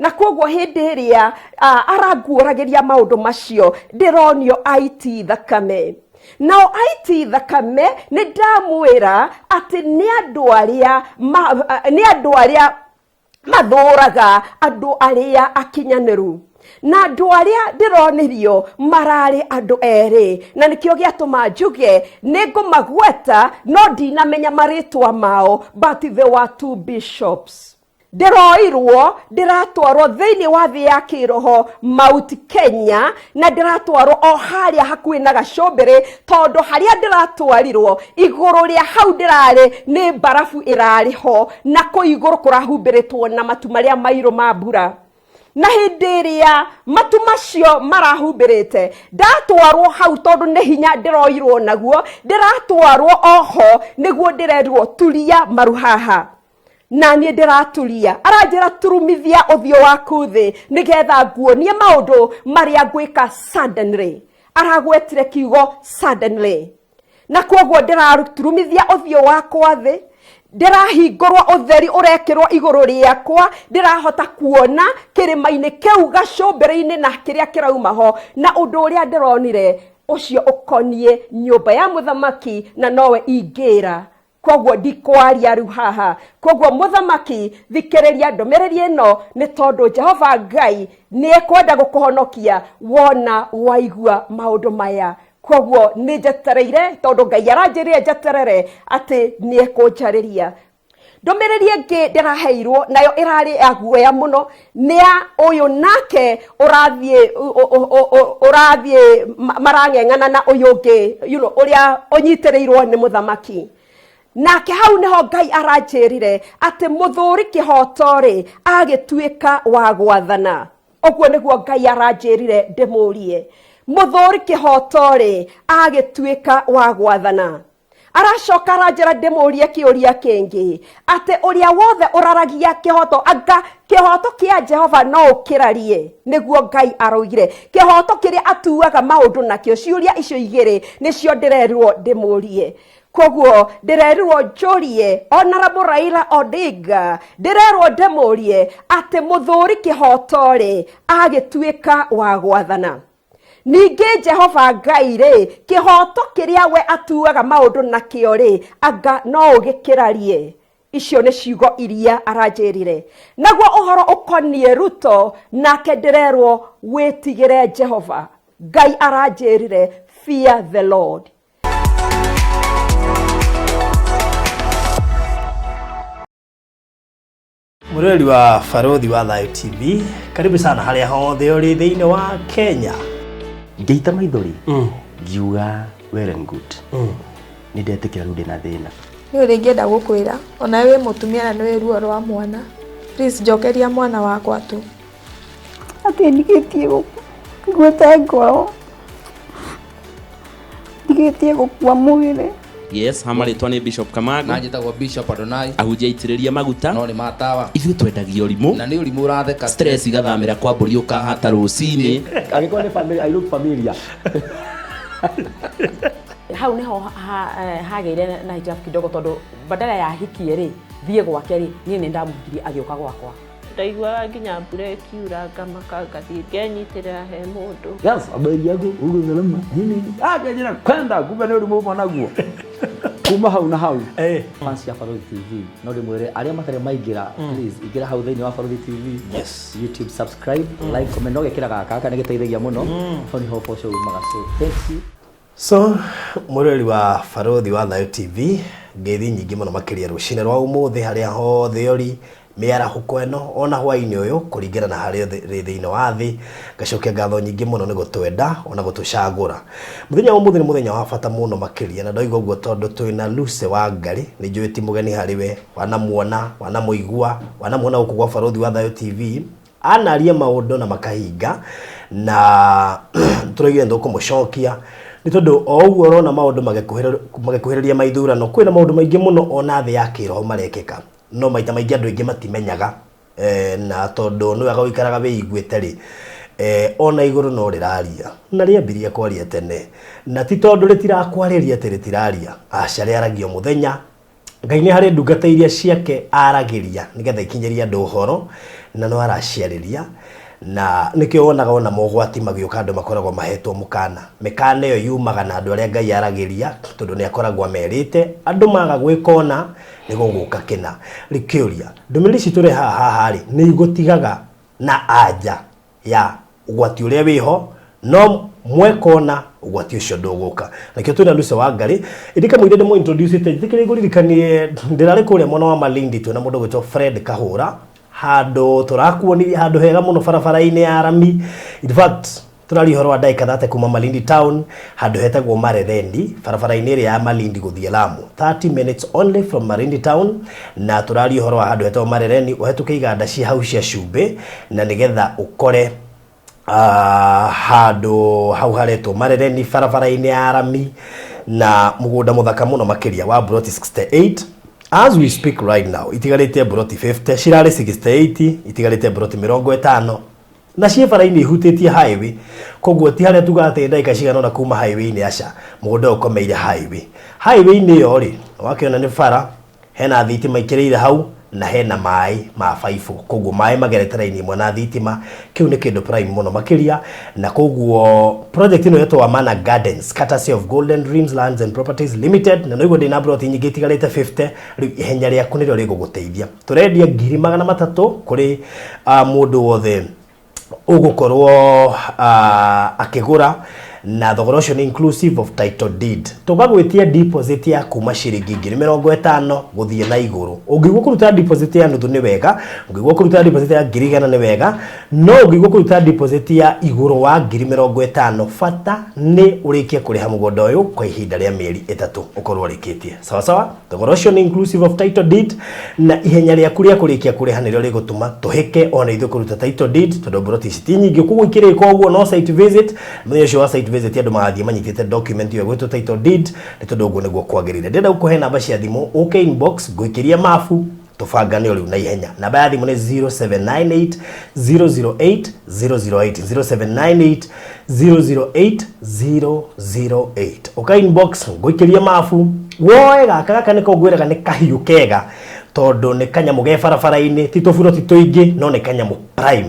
Na kwoguo hĩndĩ ĩrĩa aranguũragĩria maũndũ macio, ndĩronio aiti thakame. Nao aiti thakame nĩ ndamwĩra atĩ nĩ andũ arĩa nĩ andũ arĩa mathũraga andũ arĩa akinyanĩru. Na andũ arĩa ndĩronirio mararĩ andũ erĩ, na nĩkĩo gĩatũma njuge nĩ ngũmagweta no ndinamenya marĩtwa mao, but they were two bishops. Ndĩroirwo ndĩratwarwo thĩinĩ wa thĩ ya kĩroho Mount Kenya, na ndĩratwarwo o harĩa hakuhĩ na gacũmbĩrĩ, tondũ harĩa ndĩratwarirwo igũrũ rĩa hau ndĩrarĩ nĩ mbarabu ĩrarĩ ho, na kũu igũrũ kũrahumbĩrĩtwo na matu marĩa mairũ ma mbura. Na hĩndĩ ĩrĩa matu macio marahumbĩrĩte, ndatwarwo hau tondũ nĩ hinya ndĩroirwo naguo, ndĩratwarwo oho nĩguo ndĩrerirwo turia maru haha. Na niĩ ndĩraturia, aranjĩra turumithia ũthiũ waku thĩ nĩgetha nguonie maũndũ marĩa ngwĩka suddenly. Aragwetire kiugo suddenly. Na kwoguo ndĩraturumithia ũthiũ wakwa thĩ, ndĩrahingũrwo ũtheri ũrekĩrwo igũrũ rĩakwa, ndĩrahota kuona kĩrĩma-inĩ kĩu gacũmbĩrĩ-inĩ na kĩrĩa kĩrauma ho, na ũndũ ũrĩa ndĩronire ũcio ũkoniĩ nyũmba ya mũthamaki na nowe ingĩra. Kwoguo ndikwaria rĩu haha. Kwoguo mũthamaki, thikĩrĩria ndũmĩrĩri ĩno, nĩ tondũ Jehova Ngai nĩ ekwenda gũkũhonokia wona waigua maũndũ maya. Kwoguo nĩ njetereire, tondũ Ngai aranjĩrire njeterere atĩ nĩ ekũnjarĩria. Ndũmĩrĩri ĩngĩ ndĩraheirwo nayo ĩrarĩ ya guoya mũno, nĩ ya ũyũ nake ũrathiĩ marang'eng'ana na ũyũ ũngĩ, ũrĩa ũnyitĩrĩirwo nĩ mũthamaki. Nake hau nĩho Ngai aranjĩrire atĩ mũthũri kĩhoto rĩ, agĩtuĩka wa gwathana. Ũguo nĩguo Ngai aranjĩrire ndĩmũrie. Mũthũri kĩhoto rĩ, agĩtuĩka wa gwathana. Aracoka aranjĩra ndĩmũrie kĩũria kĩngĩ, atĩ ũrĩa wothe ũraragia kĩhoto, anga kĩhoto kĩa Jehova no ũkĩrarie? Nĩguo Ngai aroigire. Kĩhoto kĩrĩa atuaga maũndũ nakĩo, ciũria icio igĩrĩ nĩcio ndĩrerirwo ndĩmũrie. Kwoguo ndĩrerirwo njũrie Honorable Raila Odinga, ndĩrerwo ndĩmũrie atĩ mũthũri kĩhoto rĩ, agĩtuĩka wa gwathana. Ningĩ Jehova Ngai rĩ, kĩhoto kĩrĩa we atuaga maũndũ nakĩo rĩ, anga no ũgĩkĩrarie? Icio nĩ ciugo iria aranjĩrire. Naguo ũhoro ũkoniĩ Ruto, nake ndĩrerwo wĩtigĩre Jehova. Ngai aranjĩrire fear the Lord. Mũrori wa Barothi wa Thayo TV, karibu sana harĩa hothe ũrĩ thĩinĩ wa Kenya. Ngĩita maithori ngiuga well and good, nĩ ndetĩkĩra rĩu ndĩna thĩna. Nĩ ũrĩa ingĩenda gũkwĩra, onawe wĩ mũtumia na nĩ wĩ ruo rwa mwana. Please njokeria mwana wakwa tu. Atĩ ndigĩtie nguĩte ngoro, ndigĩtie gũkua mwĩrĩ. Yes, ha marĩtwa nĩ Bishop Kamango. Na njĩtagwo Bishop Adonai. Ahunjia aitĩrĩrie maguta. No nĩ matawa. Ithuĩ twendagia ũrimũ. Na nĩ ũrimũ ũratheka. Stress igathamĩra kwa mbũri ũkahata rũcinĩ. Angĩkorwo nĩ family, I look familiar. Hau niho hagĩire na hitilafu kidogo, tondũ badala ya hikie rĩ thiĩ gwake rĩ, niĩ nĩ ndamũhikirie agĩũka gwakwa. Ndaiguaga nginya mbura ĩkiura ngamaka ngathiĩ ngenyitĩrĩra he mũndũ. Yes, habari yako, uko salama? Nini? Ah, kajira kwenda, kumbe nĩ ũrimũ uma naguo. Kuma hau na hau. Fans ya Barothi TV, no ndĩmwĩre arĩa matarĩ maingĩra, please ingĩra hau thĩinĩ wa Barothi TV. Yes. YouTube subscribe, like, comment, no gekĩra gaka, gaka nĩ gĩteithagia mũno. Hau niho ũboco umaga. So, thank you. So, mwĩroreri wa Barothi wa Thayo TV, ngeithi nyingĩ mũno makĩria rũcinĩ rwa ũmũthĩ harĩa hothe ũri, mĩarahũko ĩno ona hwainĩ ũyũ kũringana na harĩa ũrĩ thĩinĩ wa thĩ, ngacokia ngatho nyingĩ mũno nĩ gũtwenda ona gũtũcagũra. Mũthenya wa ũmũthĩ nĩ mũthenya wa bata mũno makĩria, na ndoiga ũguo tondũ twĩna Lucy Wangari, nĩ njũĩ ti mũgeni harĩ we, wanamuona, wanamũigua, wanamuona gũkũ gwa Barothi wa Thayo TV, anaria maũndũ na makahinga, na tũraigire nĩ tũkũmũcokia nĩ tondũ o ũguo ũrona maũndũ magĩkuhĩrĩria maithurano, kwĩna maũndũ maingĩ mũno ona thĩ ya kĩroho marekĩka, no maita maingĩ andũ aingĩ matimenyaga, na tondũ nĩ wega gũikaraga wĩiguĩte rĩ, ona igũrũ no rĩraria, na rĩambirie kwaria tene, na ti tondũ rĩtirakwarĩria atĩ rĩtiraria, aca, rĩaragia o mũthenya. Ngai nĩ harĩ ndungata iria ciake aragĩria nĩgetha ikinyĩrie andũ ũhoro na no araciarĩria, na nĩkĩo wonaga ona mogwati magĩũka andũ makoragwo mahetwo mũkana. Mĩkana ĩyo yumaga na andũ arĩa Ngai aragĩria, tondũ nĩ akoragwo amerĩte andũ maga gwĩka ũna nĩ gũgũka kĩna. Rĩu kĩũria, ndũmĩrĩri ici tũrehaga haha rĩ, nĩ igũtigaga na anja ya ũgwati ũrĩa wĩho, no mweka ũna ũgwati ũcio ndũgũka. Nakĩo twĩna Lucy Wangari, ĩndĩ kamũira ndĩmũ introduce ĩte njĩtĩkĩre ngũririkanie ndĩrarĩ kũrĩa mwena wa Malindi twĩna mũndũ ũgwĩtwo Fred Kahũra, handũ tũrakuonirie handũ hega mũno barabara-inĩ ya rami. In fact tũraria ũhoro wa ndagĩka 30 kuma Malindi town, handũ hetagwo Marereni, barabara-inĩ ĩrĩa ya Malindi gũthiĩ Lamu, 30 minutes only from Malindi town. Na tũraria ũhoro wa handũ hetagwo Marereni, ũhetũke iganda cia hau cia cumbĩ, na nĩgetha ũkore handũ hau haretwo Marereni barabara-inĩ ya rami, na mũgũnda mũthaka mũno makĩria wa broti 68. As we speak right now itigarĩte broti 50, cirarĩ 68, itigarĩte broti 50, na ciĩ bara-inĩ ihutĩtie highway, koguo ti harĩa tugaga atĩ ndagĩka cigana ũna kuma highway-inĩ, aca, mũgũnda ũyũ ũkomeire highway. Highway-inĩ ĩyo rĩ, wakĩona nĩ bara, hena thitima ikĩrĩire hau na hena maĩ ma baibũ, koguo maĩ magerete raini ĩmwe na thitima. Kĩu nĩ kĩndũ prime mũno makĩria, na koguo project ĩno yetwo Amana Gardens, courtesy of Golden Dreams Lands and Properties Limited. Na noiguo ndĩna broti nyingĩ itigarĩte 50. Rĩu ihenya rĩaku nĩrĩo rĩgũgũteithia. Tũrendia 300,000 kũrĩ mũndũ wothe ũgũkorwo akĩgũra, na thogora ũcio nĩ inclusive of title deed. Tũgagwĩtia deposit ya kuma ciringi 50,000 gũthiĩ na igũrũ. Ũngĩigua kũruta deposit ya nuthu nĩ wega, ũngĩigua kũruta deposit ya 100,000 nĩ wega, no ũngĩigua kũruta deposit ya igũrũ wa 50,000, bata nĩ ũrĩkie kũrĩha mũgũnda ũyũ kwa ihinda rĩa mĩeri 3 ũkorwo ũrĩkĩtie. Sawa sawa, thogora ũcio nĩ inclusive of title deed, na ihenya rĩaku rĩa kũrĩkia kũrĩha nĩrĩo rĩgũtũma tũhĩke ona ithuĩ kũruta title deed, tondũ broti ici ti nyingĩ. Koguo ikĩrĩka ũguo no site visit. Mũthenya ũcio wa site visit andũ magathiĩ manyitĩte document ĩyo ĩgwĩtwo title deed, nĩ tondũ ũguo nĩguo kwagĩrĩire. Ndĩrenda gũkũhe namba cia thimũ, ũke inbox ngũikĩrie mabu tũbangane o rĩu na ihenya. Namba ya thimũ nĩ 0798 008 008, 0798 008 008. Ũka inbox ngũikĩrie mabu woe gaka. Gaka nĩko ngwĩraga nĩ kahiũ kega, tondũ nĩ kanyamũ ge barabara-inĩ, ti tũburoti tũingĩ, no nĩ kanyamũ prime.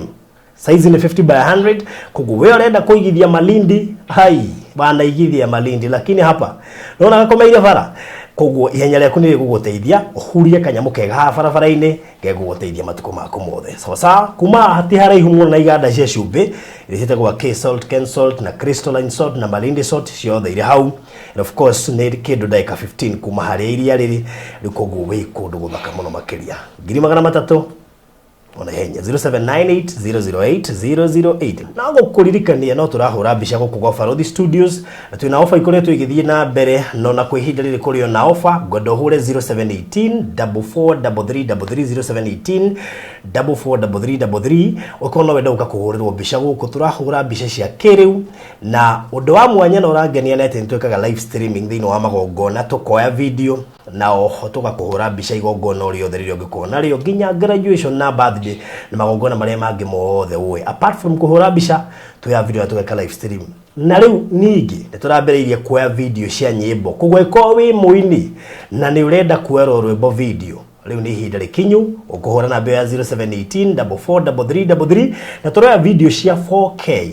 Size nĩ 50 by 100. Koguo we ũrenda kũigithia Malindi, hai wanaigithia Malindi, lakini hapa nona gakomeire bara. Koguo ihenya rĩaku nĩ rĩgũgũteithia ũhurie kanyamũ kega haha barabara-inĩ gegũgũteithia matukũ maku mothe. Sawa sawa, kuma haha ti haraihu mũno na iganda cia cumbĩ iria ciĩtagwo K Salt, Ken Salt na Crystalline Salt na Malindi Salt, ciothe irĩ hau. And of course nĩ kĩndũ ndagĩka 15 kuma harĩa iria rĩrĩ rĩu, koguo wĩ kũndũ gũthaka mũno makĩria. 300,000 ona ihenya, 0798 008 008. Na gũkũririkania no tũrahũra mbica gũkũ gwa Barothi Studios, na twĩna ofa ikoretwo igĩthiĩ na mbere, no na kwa ihinda rĩrĩ kũrĩ ona ofa. Ngwenda ũhũre 0718 4433 33, 0718 443333, ũkorwo no wende gũka kũhũrĩrwo mbica gũkũ. Tũrahũra mbica cia kĩrĩu, na ũndũ wa mwanya na ũrangenia nĩ atĩ nĩ twĩkaga live streaming thĩinĩ wa magongona, tũkoya video na oho tũgakũhũra mbica igongona o rĩothe rĩrĩa ũngĩkorwo narĩo, nginya graduation na birthday na magongona marĩa mangĩ mothe ũĩ. Apart from kũhũra mbica, tuoya video na tũgeka live stream, na rĩu ningĩ nĩ tũrambĩrĩirie kuoya video cia nyĩmbo. Koguo ĩkorwo wĩ mũini na nĩ ũrenda kuoerwo rwĩmbo video, rĩu nĩ ihinda rĩkinyu ũkũhũra namba ya 0718 443333, na tũroya video cia 4K,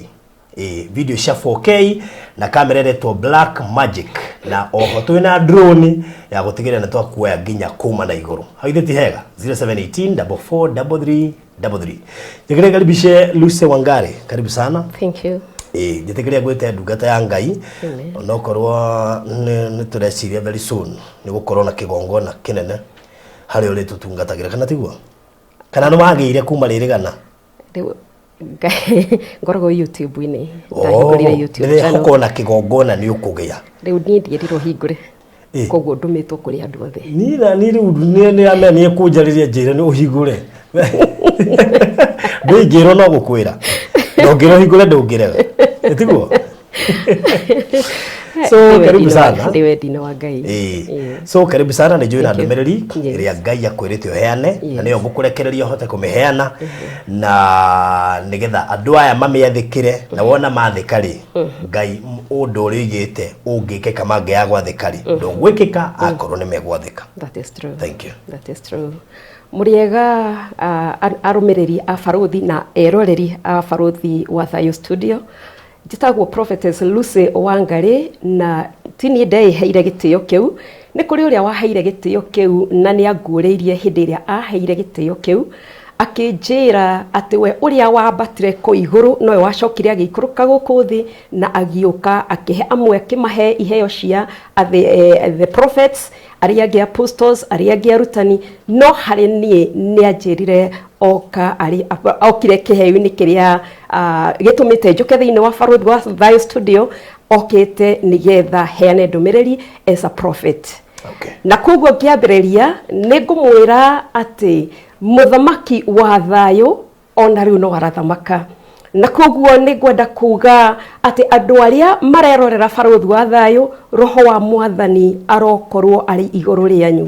video cia 4K na kamera ĩretwo Black Magic, na oho twĩna drone ya gũtigĩrĩra nĩ twakuoya nginya kuma na igũrũ. Hau ithe ti hega? 0718 4433 33. Njĩkĩre karibishe Lucy Wangari, karibu sana. Thank you. Njĩtĩkĩria ngwĩte ndungata ya Ngai. Amen. Onokorwo nĩ tũreciria very soon nĩ gũkorwo na kĩgongona kĩnene harĩa ũrĩ tũtungatagĩra, kana tiguo? Kana nĩ wagĩire kuma rĩrĩ gana? Rĩu ngoragwo YouTube-inĩ. Ndahingũrire YouTube channel. Ndĩrehoka ona kĩgongona nĩ ũkũgĩa. Rĩu niĩ ndierirwo hingũre. Koguo ndũmĩtwo kũrĩ andũ othe. Niĩ na niĩ rĩu nĩ amenya nĩ ekũnjarĩria njĩre nĩ ũhingũre. Ndũingĩrwo no gũkwĩra. Na ũngĩrwo ũhingũre ndũngĩrega. Ĩ tiguo? So karibu sana. Ndĩ wendi-inĩ wa Ngai. Ĩĩ. So karibu sana, nĩ njũĩ na Thank you. ndũmĩrĩri Yes. ĩrĩa Ngai akwĩrĩte ũheane na Yes. nĩyo ngũkũrekereria ũhote kũmĩheana na nĩgetha andũ aya mamĩathĩkĩre, na wona mathĩka rĩ, Ngai ũndũ ũrĩa ũigĩte ũngĩkĩka mangĩaga gwathĩka rĩ, ndũgwĩkĩka akorwo nĩ megwathĩka. That is true. Thank you. That is true. Mũrĩega arũmĩrĩri a Barũthi na eroreri a Barũthi wa Thayũ Studio. Njĩtagwo Prophetess Lucy Wangari na ti niĩ ndeĩheire gĩtĩo kĩu, nĩ kũrĩ ũrĩa waheire gĩtĩo kĩu na nĩ anguũrĩirie hĩndĩ ĩrĩa aheire gĩtĩo kĩu, akĩnjĩra atĩ we ũrĩa wambatire kũu igũrũ nowe wacokire agĩikũrũka gũkũ thĩ na agĩũka akĩhe amwe, akĩmahe iheo cia the prophets, arĩa angĩ apostles, arĩa angĩ arutani, no harĩ niĩ nĩ anjĩrire oka arĩ okire kĩheo-inĩ kĩrĩa gĩtũmĩte njũke thĩinĩ wa Barũthi wa Thayũ Studio, okĩte nĩgetha heane ndũmĩrĩri as a prophet. Okay. Na koguo ngĩambĩrĩria nĩ ngũmwĩra atĩ mũthamaki wa thayũ ona rĩu no arathamaka, na koguo nĩ ngwenda kuga atĩ andũ arĩa marerorera Barũthi wa Thayũ, roho wa mwathani arokorwo arĩ igũrũ rĩanyu,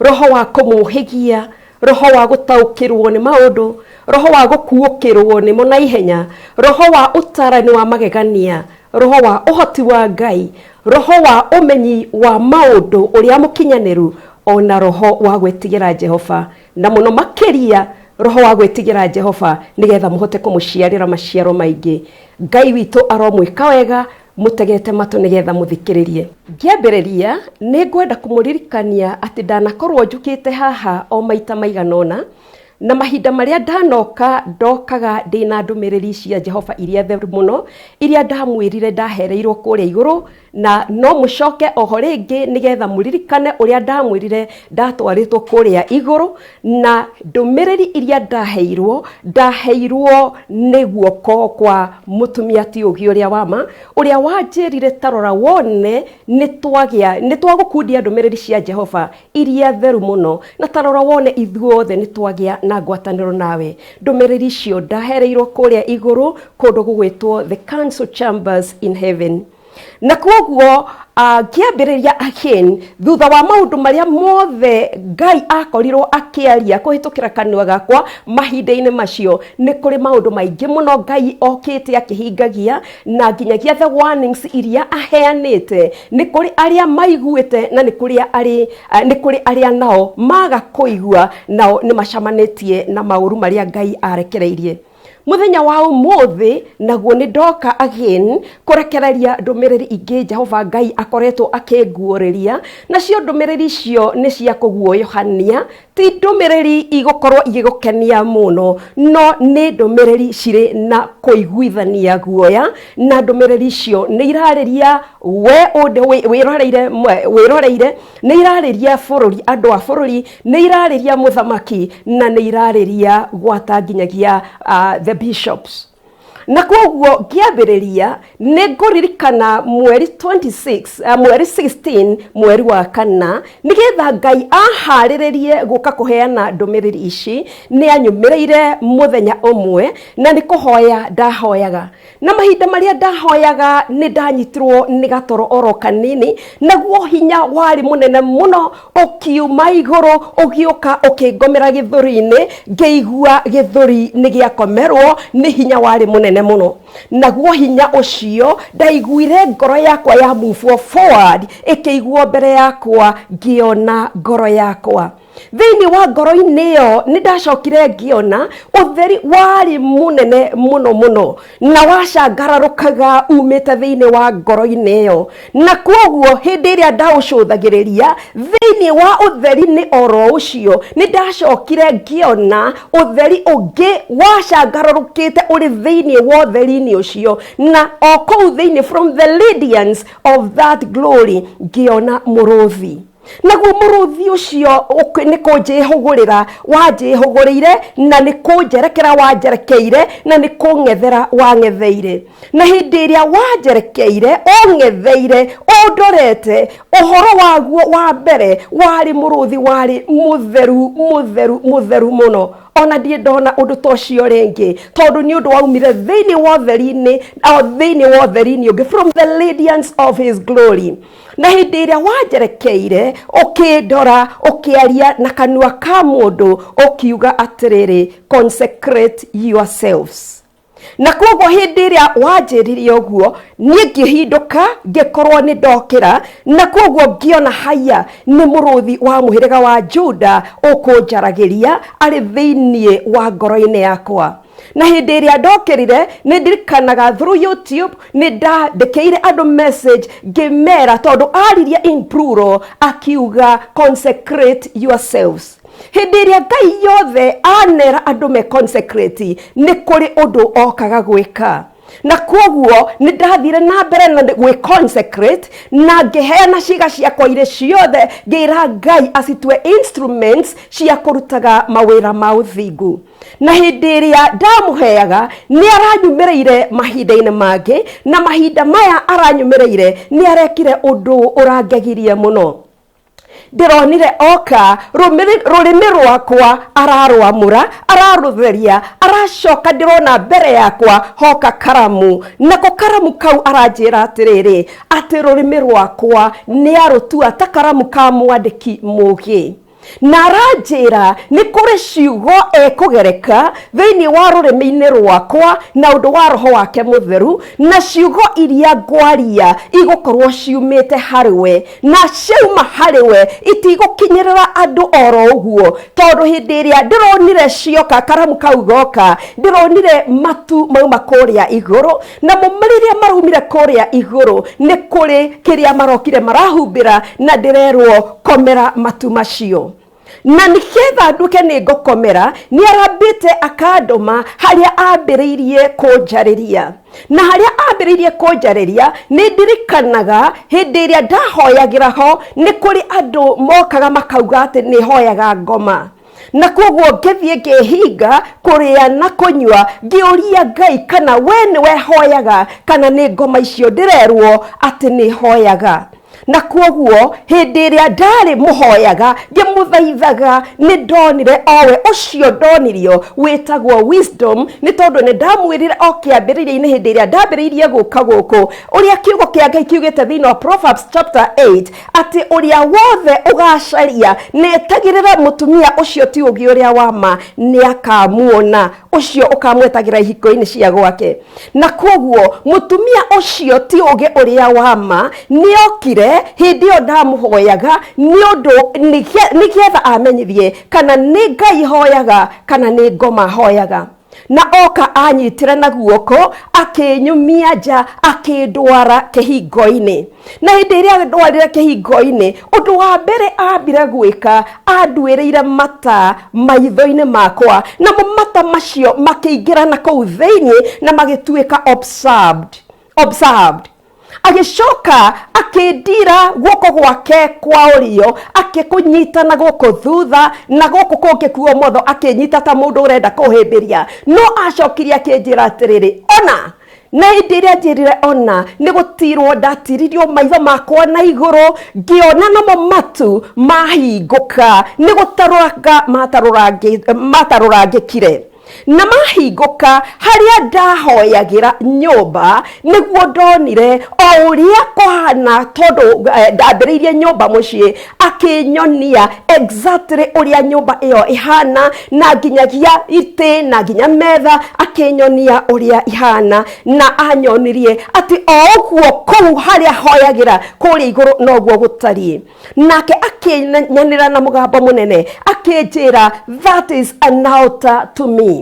roho wa kũmũhĩgia, roho wa gũtaũkĩrwo nĩ maũndũ, roho wa gũkuũkĩrwo nĩmo na ihenya, roho wa ũtarani wa magegania, roho wa ũhoti wa Ngai, roho wa ũmenyi wa maũndũ ũrĩa mũkinyanĩru, ona roho wa gwĩtigĩra Jehova, na mũno makĩria roho wa gwĩtigĩra Jehova, nĩgetha mũhote kũmũciarĩra maciaro maingĩ. Ngai witũ aromwĩka wega, mũtegete matũ nĩgetha mũthikĩrĩrie. Ngĩambĩrĩria nĩ ngwenda kũmũririkania atĩ ndanakorwo njũkĩte haha o maita maigana ũna, na mahinda marĩa ndanoka ndokaga ndĩna ndũmĩrĩri cia Jehova iria theru mũno, iria ndamwĩrire ndahereirwo kũrĩa igũrũ, na no mũcoke oho rĩngĩ nĩgetha mũririkane ũrĩa ndamwĩrire ndatwarĩtwo kũrĩa igũrũ, na ndũmĩrĩri iria ndaheirwo, ndaheirwo nĩ guoko kwa mũtumia ti ũgĩ ũrĩa wa ma, ũrĩa wanjĩrire tarora wone nĩ twagũkundia ndũmĩrĩri cia Jehova iria theru mũno, na tarora wone ithuothe nĩ twagĩa na ngwatanĩro nawe. Ndũmĩrĩri icio ndahereirwo kũrĩa igũrũ kũndũ gũgwĩtwo the council chambers in heaven. Na koguo ngĩambĩrĩria again thutha wa maũndũ marĩa mothe Ngai akorirwo akĩaria kũhĩtũkĩra kanua gakwa mahinda-inĩ macio, nĩ kũrĩ maũndũ maingĩ mũno Ngai okĩte akĩhingagia, na nginyagia the warnings iria aheanĩte nĩ kũrĩ arĩa maiguĩte na nĩ kũrĩ arĩa nao maga kũigua, nao nĩ macamanĩtie na maũru marĩa Ngai arekereirie. Mũthenya wa ũmũthĩ naguo nĩ ndoka again kũrekereria ndũmĩrĩri ingĩ Jehova Ngai akoretwo akĩnguũrĩria, nacio ndũmĩrĩri icio nĩ cia kũguoyohania, ti ndũmĩrĩri igũkorwo igĩgũkenia mũno, no nĩ ndũmĩrĩri cirĩ na kũiguithania guoya, na ndũmĩrĩri icio nĩ irarĩria we wĩroreire, nĩ irarĩria bũrũri, andũ a bũrũri, nĩ irarĩria mũthamaki, na nĩ irarĩria gwata nginyagia the bishops. Na koguo ngĩambĩrĩria nĩ ngũririkana mweri 26, mweri 16, mweri wa kana, nĩgetha Ngai aharĩrĩrie gũka kũheana ndũmĩrĩri ici, nĩ anyumĩrĩire mũthenya ũmwe na nĩ kũhoya ndahoyaga, na mahinda marĩa ndahoyaga nĩ ndanyitirwo nĩ gatoro oro kanini, naguo hinya warĩ mũnene mũno ũkiuma igũrũ ũgĩũka ũkĩngomera gĩthũri-inĩ, ngĩigua gĩthũri nĩ gĩakomerwo nĩ hinya warĩ mũnene mũno. Naguo hinya ũcio ndaiguire ngoro yakwa ya move forward, ĩkĩiguo mbere yakwa, ngĩona ngoro yakwa thĩinĩ wa ngoro-inĩ ĩyo nĩ ndacokire ngĩona ũtheri warĩ mũnene mũno mũno, na wacangararũkaga umĩte thĩinĩ wa ngoro-inĩ ĩyo, na koguo hĩndĩ ĩrĩa ndaũcũthagĩrĩria thĩinĩ wa ũtheri-inĩ oro ũcio nĩ ndacokire ngĩona ũtheri ũngĩ wacangararũkĩte ũrĩ thĩinĩ wa ũtheri-inĩ ũcio, na o kũu thĩinĩ from the radiance of that glory ngĩona mũrũthi. Naguo mũrũthi ũcio nĩ kũnjĩhũgũrĩra wanjĩhũgũrĩire, na nĩ kũnjerekera wanjerekeire, na nĩ kũng'ethera wang'etheire. Na hĩndĩ ĩrĩa wanjerekeire ũng'etheire ũndorete, ũhoro waguo wa mbere warĩ mũrũthi warĩ mũtheru mũtheru mũtheru mũno, Ona ndirĩ ndona ũndũ ta ũcio rĩngĩ, tondũ nĩ ũndũ waumire thĩinĩ wa ũtheri-inĩ, o thĩinĩ wa ũtheri-inĩ ũngĩ, from the radiance of his glory. Na hĩndĩ ĩrĩa wanjerekeire ũkĩndora, ũkĩaria na kanua ka mũndũ, ũkiuga atĩrĩrĩ, "Consecrate yourselves." Na koguo hĩndĩ ĩrĩa wanjĩrire ũguo, niĩ ngĩhindũka, ngĩkorwo nĩ ndokĩra, na koguo ngĩona haya nĩ mũrũthi wa mũhĩrĩga wa Juda ũkũnjaragĩria arĩ thĩinĩ wa ngoro-inĩ yakwa. Na hĩndĩ ĩrĩa ndokĩrire, nĩ ndirikanaga through YouTube nĩ ndandĩkĩire andũ message ngĩmera, tondũ aririe in plural akiuga, "Consecrate yourselves." Hĩndĩ ĩrĩa Ngai yothe anera andũ me consecrate, nĩ kũrĩ ũndũ okaga gwĩka. Na koguo nĩ ndathire na mbere na gwĩ consecrate na ngĩheana ciĩga ciakwa irĩ ciothe, ngĩra Ngai acitue instruments cia kũrutaga mawĩra ma ũthingu. Na hĩndĩ ĩrĩa ndamũheaga, nĩ aranyumĩrĩire mahinda-inĩ mangĩ, na mahinda maya aranyumĩrĩire nĩ arekire ũndũ ũrangegirie mũno. Ndĩronire oka rũrĩmĩ rwakwa ararwamũra, ararũtheria, aracoka ndĩrona mbere yakwa hoka karamu, nako karamu kau aranjĩra atĩrĩrĩ, atĩ rũrĩmĩ rwakwa nĩ arũtua ta karamu ka mwandĩki mũgĩ. Na aranjĩra nĩ kũrĩ ciugo ekũgereka thĩinĩ wa rũrĩmĩ-inĩ rwakwa na ũndũ wa Roho wake Mũtheru, na ciugo iria ngwaria igũkorwo ciumĩte harĩ we, na ciauma harĩ we itigũkinyĩrĩra andũ oro ũguo. Tondũ hĩndĩ ĩrĩa ndĩronire cioka, karamu kau goka, ndĩronire matu mauma kũrĩa igũrũ, namo rĩrĩa maraumire kũrĩa igũrũ, nĩ kũrĩ kĩrĩa marokire marahumbĩra, na ndĩrerwo komera matu macio. Na nĩgetha nduĩke nĩ ngũkomera, nĩ arambĩte akandũma harĩa ambĩrĩirie kũnjarĩria. Na harĩa ambĩrĩirie kũnjarĩria, nĩ ndirikanaga hĩndĩ ĩrĩa ndahoyagĩra ho, nĩ kũrĩ andũ mokaga makauga atĩ nĩ hoyaga ngoma. Na koguo ngĩthiĩ ngĩhinga kũrĩa na kũnyua, ngĩũria Ngai kana we nĩwe hoyaga kana nĩ ngoma icio ndĩrerwo atĩ nĩ hoyaga. Na koguo hĩndĩ ĩrĩa ndarĩ mũhoyaga ngĩmũthaithaga, nĩ ndonire owe ũcio ndonirio wĩtagwo Wisdom, nĩ tondũ nĩ ndamwĩrire o kĩambĩrĩria-inĩ hĩndĩ ĩrĩa ndambĩrĩirie gũka gũkũ, ũrĩa kiugo kĩa Ngai kiugĩte thĩinĩ wa Proverbs chapter 8, atĩ ũrĩa wothe ũgacaria na etagĩrĩre mũtumia ũcio ti ũgĩ ũrĩa wa ma nĩ akamuona, ũcio ũkamwetagĩra ihingo-inĩ cia gwake. Na koguo mũtumia ũcio ti ũgĩ ũrĩa wa ma nĩokire hĩndĩ ĩyo ndamũhoyaga, nĩ ũndũ nĩgetha amenyithie kana nĩ Ngai hoyaga kana nĩ ngoma hoyaga. Na oka anyitĩre na guoko, akĩnyumia nja, akĩndwara kĩhingo-inĩ. Na hĩndĩ ĩrĩa ndwarire kĩhingo-inĩ, ũndũ wa mbere ambire gwĩka, anduĩrĩire mata maitho-inĩ makwa, namo mata macio makĩingĩra na kũu thĩinĩ na magĩtuĩka observed. Agĩcoka akĩndira guoko gwake kwa ũrĩo, akĩkũnyita na gũkũ thutha, na gũkũ kũngĩ kuo motho akĩnyita ta mũndũ ũrenda kũhĩmbĩria. No acokirie akĩnjĩra atĩrĩrĩ, "Ona." Na hĩndĩ ĩrĩa njĩrire ona, nĩ gũtirwo ndatiririo maitho makwa na igũrũ, ngĩona namo matu mahingũka, nĩ gũtarũranga matarũrangĩkire na mahingũka harĩa ndahoyagĩra nyũmba. Nĩguo ndonire o ũrĩa kũhana, tondũ ndambĩrĩirie nyũmba mũciĩ, akĩnyonia exactly ũrĩa nyũmba ĩyo ĩhana, na nginyagia itĩ na nginya metha akĩnyonia ũrĩa ihana. Na anyonirie atĩ o ũguo kũu harĩa hoyagĩra kũrĩa igũrũ noguo gũtariĩ. Nake akĩnyanĩra na mũgambo mũnene akĩnjĩra, "That is an altar to me."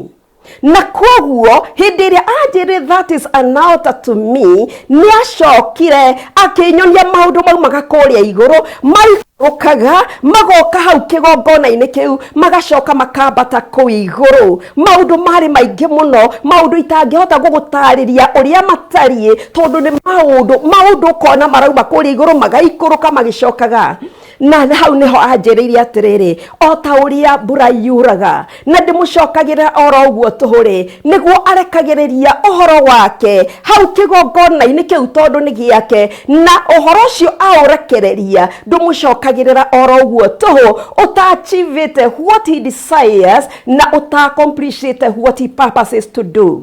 Na koguo hĩndĩ ĩrĩa anjĩrire, "That is an altar to me," nĩ acokire akĩnyonia maũndũ maumaga kũrĩa igũrũ, maikũrũkaga magoka hau kĩgongona-inĩ kĩu, magacoka makambata kũu igũrũ. Maũndũ marĩ maingĩ mũno, maũndũ itangĩhota gũgũtarĩria ũrĩa matariĩ, tondũ nĩ maũndũ ũkona marauma kũrĩa igũrũ magaikũrũka magĩcokaga. Na hau nĩho anjĩrĩire atĩrĩrĩ, o ta ũrĩa mbura yuraga na ndĩmũcokagĩra oro ũguo tũhũ-rĩ, nĩguo arekagĩrĩria ũhoro wake hau kĩgongona-inĩ kĩu tondũ nĩ gĩake, na ũhoro ũcio aũrekereria ndũmũcokagĩrĩra oro ũguo tũhũ, ũtaachievĩte what he desires na ũtaaccomplishĩte what he purposes to do.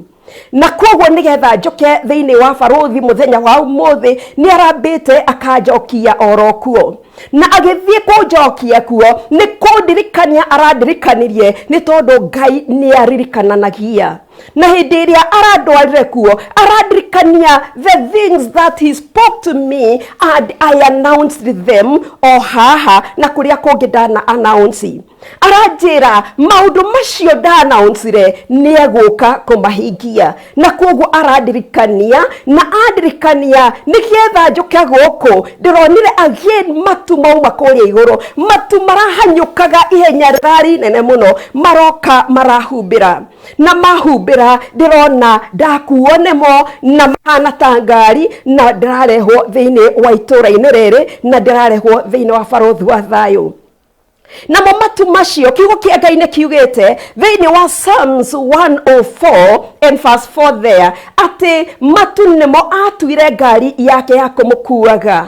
Na koguo nĩgetha njoke thĩinĩ wa barũthi mũthenya wa ũmũthĩ, nĩ arambĩte akanjokia oro kuo, na agĩthiĩ kũnjokia kuo nĩ kũndirikania arandirikanirie, nĩ tondũ Ngai nĩ aririkananagia. Na hĩndĩ ĩrĩa arandwarire kuo, arandirikania the things that he spoke to me and I announced them o haha na kũrĩa kũngĩ ndana announce. Aranjĩra maũndũ macio nda-announcire nĩ egũka kũmahingia, na koguo arandirikania na andirikania nĩgetha njũke gũkũ. Ndĩronire again matu mauma kũrĩa igũrũ, matu marahanyũkaga ihenya rĩrarĩ inene mũno, maroka marahumbĩra, na mahumbĩra ndĩrona ndakuo nĩmo na mahana ta ngari, na ndĩrarehwo thĩinĩ wa itũũra-inĩ rĩrĩ, na ndĩrarehwo thĩinĩ wa barũthi wa thayũ. Namo matu macio, kiugo kĩa Ngai nĩ kiugĩte thĩinĩ wa Psalms 104 and verse 4 there atĩ matu nĩmo atuire ngari yake ya kũmũkuaga.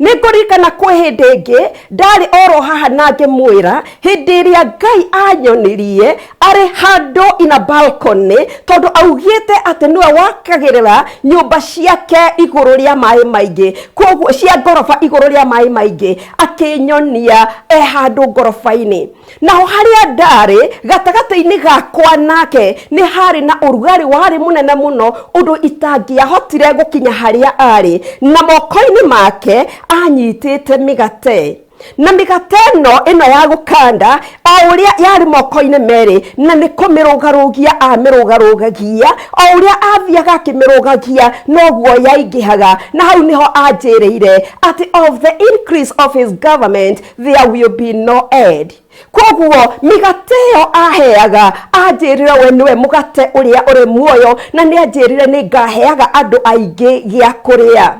Nĩ ngũririkana kwĩ hĩndĩ ĩngĩ ndarĩ oro haha na ngĩmwĩra hĩndĩ ĩrĩa Ngai anyonirie arĩ handũ ina balcony, tondũ augĩte atĩ nĩwe wakagĩrĩra nyũmba ciake igũrũ rĩa maĩ maingĩ, koguo cia ngoroba igũrũ rĩa maĩ maingĩ, akĩnyonia e handũ ngoroba-inĩ. Naho harĩa ndarĩ gatagatĩ-inĩ gakwa nake nĩ harĩ na ũrugarĩ warĩ mũnene mũno, ũndũ itangĩahotire gũkinya harĩa arĩ, na moko-inĩ make anyitĩte mĩgate, na mĩgate ĩno ya gũkanda o ũrĩa yarĩ moko-inĩ merĩ, na nĩ kũmĩrũgarũgia amĩrũgarũgagia, o ũrĩa athiaga akĩmĩrũgagia noguo yaingĩhaga. Na hau nĩho anjĩrĩire atĩ of the increase of his government there will be no end. Koguo mĩgate ĩyo aheaga, anjĩrire we nĩwe mũgate ũrĩa ũrĩ muoyo, na nĩ anjĩrire nĩ ngaheaga andũ aingĩ gĩa kũrĩa.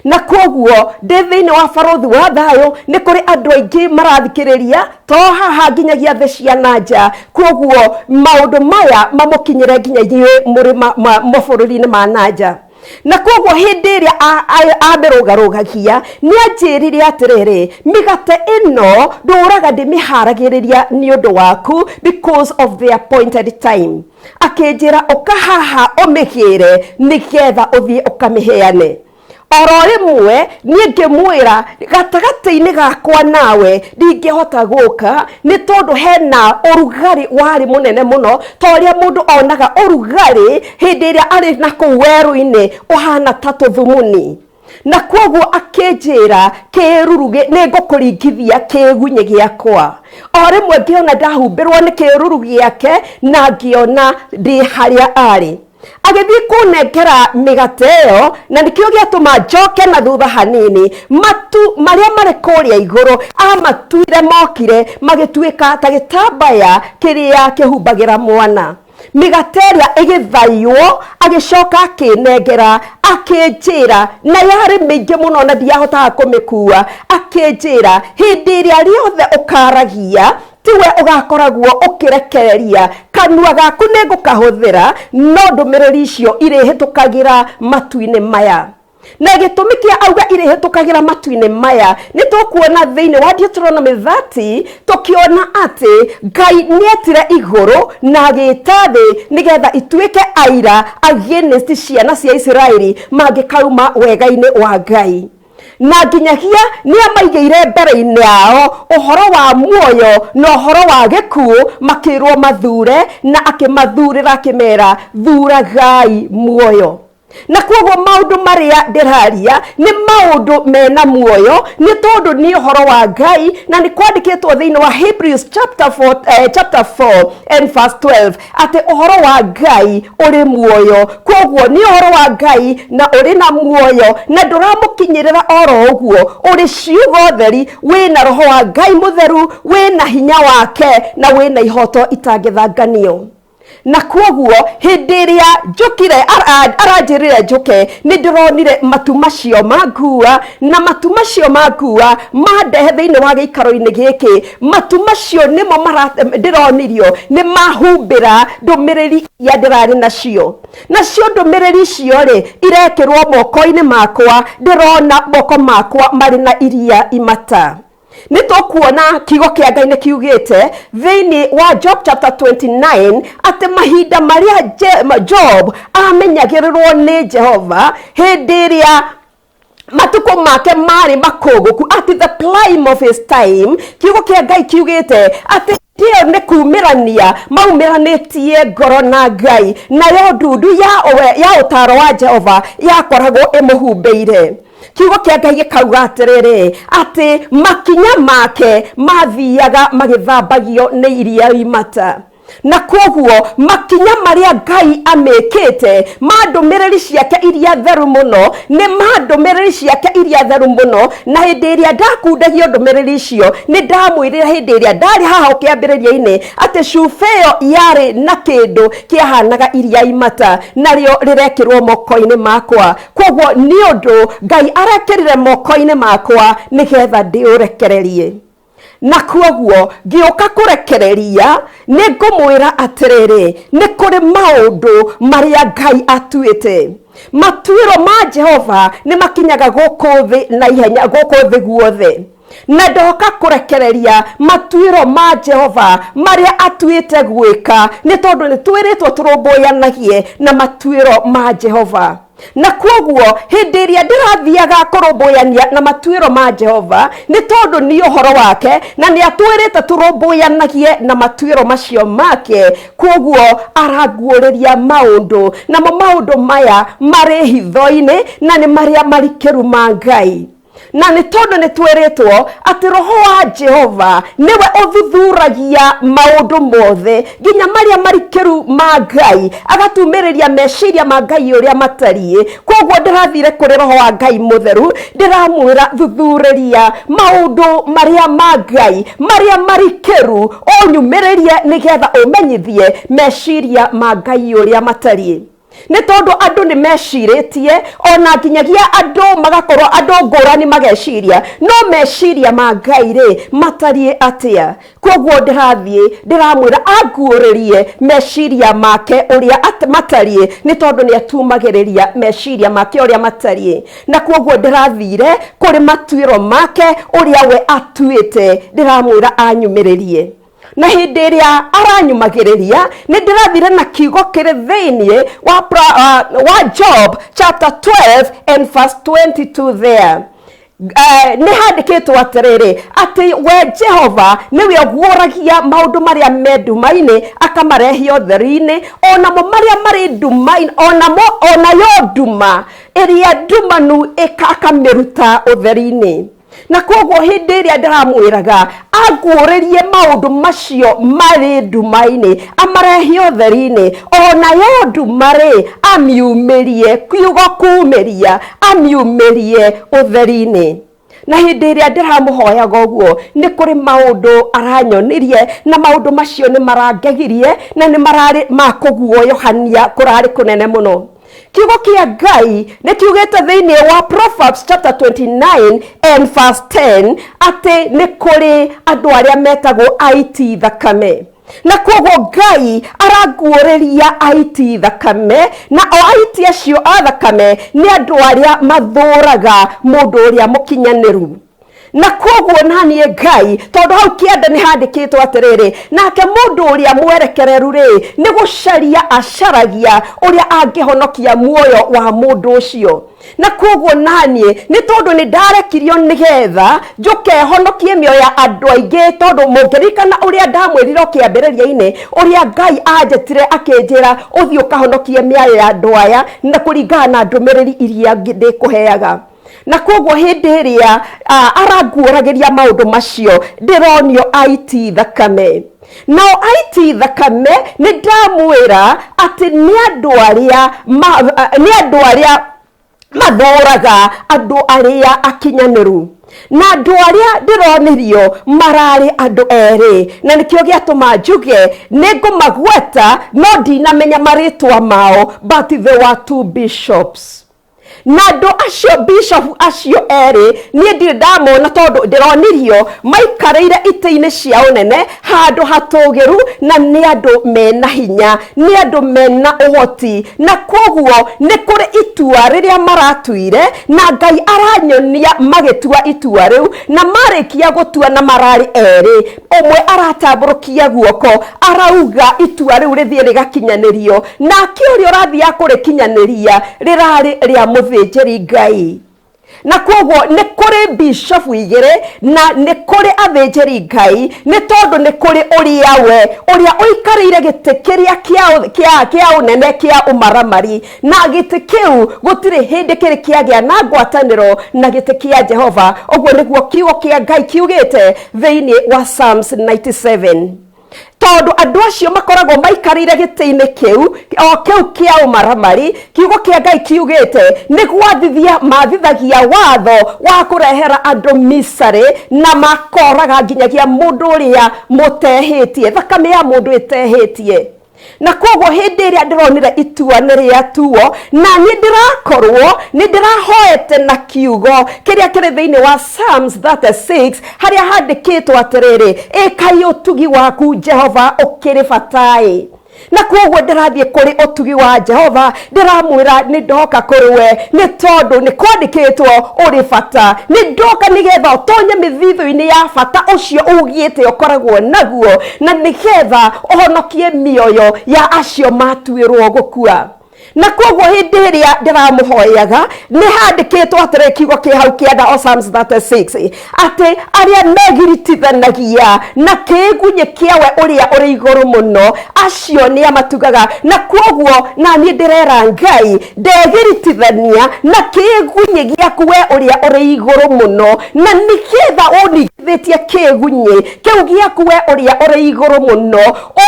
Na koguo ndĩ thĩinĩ wa barũthi wa thayũ, nĩ kũrĩ andũ aingĩ marathikĩrĩria to haha nginyagia thĩ cia na nja, koguo maũndũ maya mamũkinyĩre nginya inyuĩ mũrĩ mabũrũri-inĩ ma na nja. Na koguo hĩndĩ ĩrĩa amĩrũgarũgagia, nĩ anjĩrire atĩrĩrĩ, mĩgate ĩno ndũraga ndĩmĩharagĩrĩria nĩ ũndũ waku because of the appointed time. Akĩnjĩra ũka haha ũmĩgĩre nĩgetha ũthiĩ ũkamĩheane. Oro rĩmwe niĩ ngĩmwĩra gatagatĩ-inĩ gakwa nawe ndingĩhota gũka, nĩ tondũ hena ũrugarĩ warĩ mũnene mũno, ta ũrĩa mũndũ onaga ũrugarĩ hĩndĩ ĩrĩa arĩ na kũu werũ-inĩ ũhana ta tũthumuni. Na koguo akĩnjĩra kĩruru nĩ ngũkũringithia kĩgunyĩ gĩakwa. O rĩmwe ngĩona ndahumbĩrwo nĩ kĩruru gĩake, na ngĩona ndĩ harĩa arĩ. Agĩthiĩ kũnengera mĩgate ĩyo, na nĩkĩo gĩatũma njoke na thutha hanini. Matu marĩa marĩ kũrĩa igũrũ amatuire mokire magĩtuĩka ta gĩtambaya kĩrĩa kĩhumbagĩra mwana. Mĩgate ĩrĩa ĩgĩthaywo, agĩcoka akĩnengera, akĩnjĩra, na yarĩ mĩingĩ mũno na ndiahotaga kũmĩkua, akĩnjĩra hĩndĩ ĩrĩa rĩothe ũkaragia tiwe ũgakoragwo ũkĩrekereria kanua gaku, nĩ ngũkahũthĩra, no ndũmĩrĩri icio irĩhĩtũkagĩra matu-inĩ maya. Na gĩtũmi kĩa auga irĩhĩtũkagĩra matu-inĩ maya, nĩ tũkuona thĩinĩ wa Deuteronomy 30, tũkĩona atĩ Ngai nĩetire igũrũ na agĩta thĩ nĩgetha ituĩke aira against ciana cia Isiraeli mangĩkauma wega-inĩ wa Ngai. Na nginyagia nĩ amaigĩire mbere-inĩ yao ũhoro wa muoyo na ũhoro wa gĩkuũ, makĩrwo mathure, na akĩmathurĩra akĩmera thuragai muoyo. Na koguo maũndũ marĩa ndĩraria nĩ maũndũ mena muoyo, nĩ tondũ nĩ ũhoro wa Ngai, na nĩ kwandĩkĩtwo thĩinĩ wa Hebrews chapter 4, chapter 4 and verse 12 atĩ ũhoro wa Ngai ũrĩ muoyo. Koguo nĩ ũhoro wa Ngai na ũrĩ na muoyo, na ndũramũkinyĩrĩra oro ũguo, ũrĩ ciugo theri, wĩna roho wa Ngai mũtheru, wĩna hinya wake, na wĩna ihoto itangĩthanganio. Na kwoguo hĩndĩ ĩrĩa njũkire aranjĩrire njũke, nĩ ndĩronire matu macio mangua, na matu macio mangua mandehe thĩinĩ wa gĩikaro-inĩ gĩkĩ. Matu macio nĩmo ndĩronirio nĩ mahumbĩra ndũmĩrĩri iria ndĩrarĩ nacio. Nacio ndũmĩrĩri icio rĩ irekĩrwo moko-inĩ makwa, ndĩrona moko makwa marĩ na iria imata. Nĩ tũkuona kiugo kĩa Ngai nĩ kiugĩte thĩinĩ wa Job chapter 29 atĩ mahinda marĩa Job amenyagĩrĩrwo nĩ Jehova, hĩndĩ ĩrĩa matukũ make marĩ makũngũku, at the prime of his time, kiugo kĩa Ngai kiugĩte atĩ ĩyo nĩ kumĩrania maumĩranĩtie ngoro na Ngai, nayo ndundu ya ũtaro wa Jehova yakoragwo ĩmũhumbĩire. Kiugo kĩa Ngai gĩkauga atĩrĩrĩ, atĩ makinya make mathiaga magĩthambagio nĩ iria imata. Na kwoguo makinya marĩa Ngai amĩkĩte ma ndũmĩrĩri ciake iria theru mũno, nĩ ma ndũmĩrĩri ciake iria theru mũno. Na hĩndĩ ĩrĩa ndakundagio ndũmĩrĩri icio, nĩ ndamwĩrire hĩndĩ ĩrĩa ndarĩ haha kĩambĩrĩria-inĩ atĩ cuba ĩyo yarĩ na kĩndũ kĩahanaga iria imata, narĩo rĩrekĩrwo moko-inĩ makwa. Kwoguo nĩ ũndũ Ngai arekĩrire moko-inĩ makwa nĩgetha ndĩũrekererie. Na kwoguo ngĩũka kũrekereria, nĩ ngũmwĩra atĩrĩrĩ, nĩ kũrĩ maũndũ marĩa Ngai atuĩte. Matuĩro ma Jehova nĩ makinyaga gũkũ thĩ na ihenya, gũkũ thĩ guothe. Na ndoka kũrekereria matuĩro ma Jehova marĩa atuĩte gwĩka, nĩ tondũ nĩ twĩrĩtwo tũrũmbũyanagie na matuĩro ma Jehova. Na kwoguo hĩndĩ ĩrĩa ndĩrathiaga kũrũmbũyania na matuĩro ma Jehova, nĩ tondũ nĩ ũhoro wake na nĩ atwĩrĩte tũrũmbũyanagie na matuĩro macio make, kwoguo aranguũrĩria maũndũ, namo maũndũ maya marĩ hitho-inĩ na nĩ marĩa marikĩru ma Ngai. Na nĩ tondũ nĩ twĩrĩtwo atĩ Roho wa Jehova nĩwe ũthuthuragia maũndũ mothe nginya marĩa marikĩru ma Ngai, agatumĩrĩria meciria ma Ngai ũrĩa matariĩ. Kwoguo ndĩrathire kũrĩ Roho wa Ngai mũtheru, ndĩramwĩra thuthurĩria maũndũ marĩa ma Ngai marĩa marikĩru, ũnyumĩrĩrie nĩgetha ũmenyithie meciria ma Ngai ũrĩa matariĩ. Nĩ tondũ andũ nĩ mecirĩtie, ona nginyagia andũ magakorwo andũ ngũrani mageciria, no meciria ma Ngai rĩ matariĩ atĩa? Kwoguo ndĩrathiĩ ndĩramwĩra anguũrĩrie meciria make ũrĩa matariĩ, nĩ tondũ nĩ atumagĩrĩria meciria make ũrĩa matariĩ. Na kwoguo ndĩrathire kũrĩ matuĩro make ũrĩa we atuĩte, ndĩramwĩra anyumĩrĩrie. Na hĩndĩ ĩrĩa aranyumagĩrĩria, nĩ ndĩrathire na kiugo kĩrĩ thĩinĩ wa Job chapter 12 and verse 22 there. Nĩ handĩkĩtwo atĩrĩrĩ, atĩ we Jehova nĩwe ũguũragia maũndũ marĩa me nduma-inĩ akamarehe ũtheri-inĩ, onamo marĩa marĩ nduma-inĩ, onamo onayo nduma ĩrĩa ndumanu akamĩruta ũtheri-inĩ. Na kwoguo hĩndĩ ĩrĩa ndĩramwĩraga anguũrĩrie maũndũ macio marĩ nduma-inĩ amarehe ũtheri-inĩ, onayo nduma rĩ amiumĩrie, kiugo kumĩria, amiumĩrie ũtheri-inĩ. Na hĩndĩ ĩrĩa ndĩramũhoyaga ũguo, nĩ kũrĩ maũndũ aranyonirie, na maũndũ macio nĩ marangegirie na nĩ mararĩ ma kũguoyohania kũrarĩ kũnene mũno. Kiugo kĩa Ngai nĩ kiugĩte thĩinĩ wa Proverbs chapter 29 and verse 10 atĩ nĩ kũrĩ andũ arĩa metagwo aiti thakame. Na kwoguo Ngai aranguũrĩria aiti thakame, na o aiti acio a thakame nĩ andũ arĩa mathũraga mũndũ ũrĩa mũkinyanĩru. Na kwoguo naniĩ Ngai, tondũ hau kĩanda nĩ handĩkĩtwo atĩrĩrĩ, nake mũndũ ũrĩa mwerekereru rĩ, nĩ gũcaria acaragia ũrĩa angĩhonokia muoyo wa mũndũ ũcio. Na kwoguo naniĩ nĩ tondũ nĩ ndarekirio nĩgetha njũke honokie mĩoyo ya andũ aingĩ, tondũ mũngĩririkana ũrĩa ndamwĩrire o kĩambĩrĩria-inĩ, ũrĩa Ngai anjĩtire akĩnjĩra ũthiĩ ũkahonokie mĩoyo ya andũ aya na kũringana na ndũmĩrĩri iria ndĩkũheaga. Na kwoguo hĩndĩ ĩrĩa aranguũragĩria maũndũ macio, ndĩronio aiti thakame. Nao aiti thakame nĩ ndamwĩra atĩ nĩ andũ arĩa nĩ andũ arĩa Mathũraga andũ arĩa akinyanĩru, na andũ arĩa ndĩronirio mararĩ andũ erĩ, na nĩkĩo gĩatũma njuge nĩ ngũmagweta, no ndinamenya marĩtwa mao, but they were two bishops. Na andũ acio, bishop acio erĩ, niĩ ndirĩ ndamona tondũ ndĩronirio maikarĩire itĩ-inĩ cia ũnene handũ hatũgĩru, na nĩ andũ mena hinya, nĩ andũ mena ũhoti, na koguo nĩ kũrĩ itua rĩrĩa maratuire, na Ngai aranyonia magĩtua itua rĩu, na marĩkia gũtua, na mararĩ erĩ, ũmwe aratambũrũkia guoko arauga itua rĩu rĩthiĩ rĩgakinyanĩrio, nake ũrĩa ũrathiĩ kũrĩkinyanĩria rĩrarĩ rĩa mũthĩnjĩri Ngai. Na koguo nĩ kũrĩ bishofu igĩrĩ na nĩ kũrĩ athĩnjĩri Ngai, nĩ tondũ nĩ kũrĩ ũrĩa we ũrĩa ũikarĩire gĩtĩ kĩrĩa kĩa ũnene kĩa ũmaramari, na gĩtĩ kĩu gũtirĩ hĩndĩ kĩrĩ kĩagĩa na ngwatanĩro na gĩtĩ kĩa Jehova. Ũguo nĩguo kiugo kĩa Ngai kiugĩte thĩinĩ wa Psalms 97, tondũ andũ acio makoragwo maikarĩire gĩtĩ-inĩ kĩu o kĩu kĩa ũmaramari, kiugo kĩa Ngai kiugĩte nĩ gwathithia mathithagia watho wa kũrehera andũ micarĩ, na makoraga nginyagia mũndũ ũrĩa mũtehĩtie, thakame ya mũndũ ĩtehĩtie. Na koguo hĩndĩ ĩrĩa ndĩronire itua nĩ rĩatuo, na niĩ ndĩrakorwo nĩ ndĩrahoete na kiugo kĩrĩa kĩrĩ thĩinĩ wa Psalms 36, harĩa handĩkĩtwo atĩrĩrĩ, ĩkai ũtugi waku Jehova ũkĩrĩ bataĩ. Na koguo ndĩrathiĩ kũrĩ ũtugi wa Jehova, ndĩramwĩra nĩ ndoka kũrĩ we nĩ tondũ nĩ kwandĩkĩtwo ũrĩ bata, nĩ ndoka nĩgetha ũtonye mĩthithũ-inĩ ya bata ũcio ugĩte ũkoragwo naguo, na nĩgetha ũhonokie mĩoyo ya acio matuĩrwo gũkua. Na koguo hĩndĩ ĩrĩa ndĩramũhoyaga, nĩ handĩkĩtwo atĩrĩ, kiugo kĩ hau kĩanda o Psalms 36, atĩ arĩa megiritithanagia na kĩgunyĩ kĩawe ũrĩa ũrĩ igũrũ mũno, acio nĩ amatugaga. Na koguo na niĩ ndĩrera Ngai ndegiritithania na kĩgunyĩ gĩaku we ũrĩa ũrĩ igũrũ mũno, na nĩgetha ũningithĩtie kĩgunyĩ kĩu gĩaku we ũrĩa ũrĩ igũrũ mũno,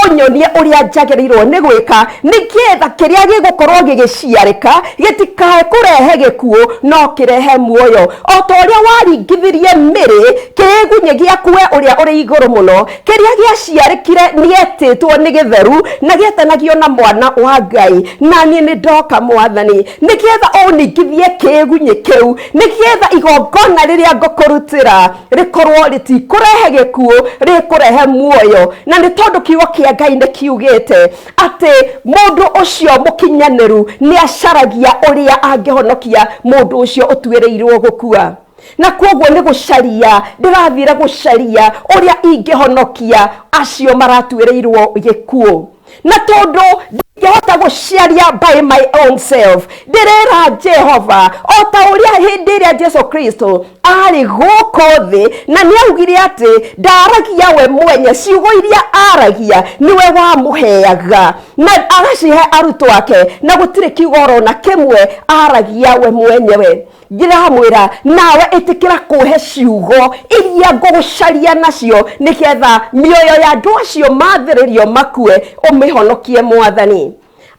ũnyonie ũrĩa njagĩrĩirwo nĩ gwĩka, nĩgetha kĩrĩa gĩgũkorwo gĩgĩciarĩka gĩtikae kũrehe gĩkuũ no kĩrehe muoyo, o ta ũrĩa waringithirie mĩrĩ kĩgunyĩ gĩaku we ũrĩa ũrĩ igũrũ mũno. Kĩrĩa gĩaciarĩkire nĩetĩtwo nĩ gĩtheru na gĩetanagio na mwana wa Ngai. Na niĩ nĩ ndoka, Mwathani, nĩgetha ũningithie kĩgunyĩ kĩu, nĩgetha igongona rĩrĩa ngũkũrutĩra rĩkorwo rĩtikũrehe gĩkuũ, rĩkũrehe muoyo. Na nĩ tondũ kiugo kĩa Ngai nĩ kiugĩte atĩ mũndũ ũcio mũkinyanĩru nĩ acaragia ũrĩa angĩhonokia mũndũ ũcio ũtuĩrĩirwo gũkua, na koguo nĩ gũcaria ndĩrathire gũcaria ũrĩa ingĩhonokia acio maratuĩrĩirwo gĩkuũ. Na tondũ ndingĩhota gũcaria by my own self, ndĩrera Jehova o ta ũrĩa hĩndĩ ĩrĩa Jesu Kristo arĩ gũkũ thĩ, na nĩ augire atĩ ndaragia we mwenye, ciugo iria aragia nĩwe wamũheaga na agacihe arutwo ake, na gũtirĩ kiugo orona kĩmwe aragia we mwenyewe. Ndĩramwĩra nawe ĩtĩkĩra kũhe ciugo iria ngũgũcaria nacio, nĩgetha mĩoyo ya andũ acio mathĩrĩrio makue ũmĩhonokie. Mwathani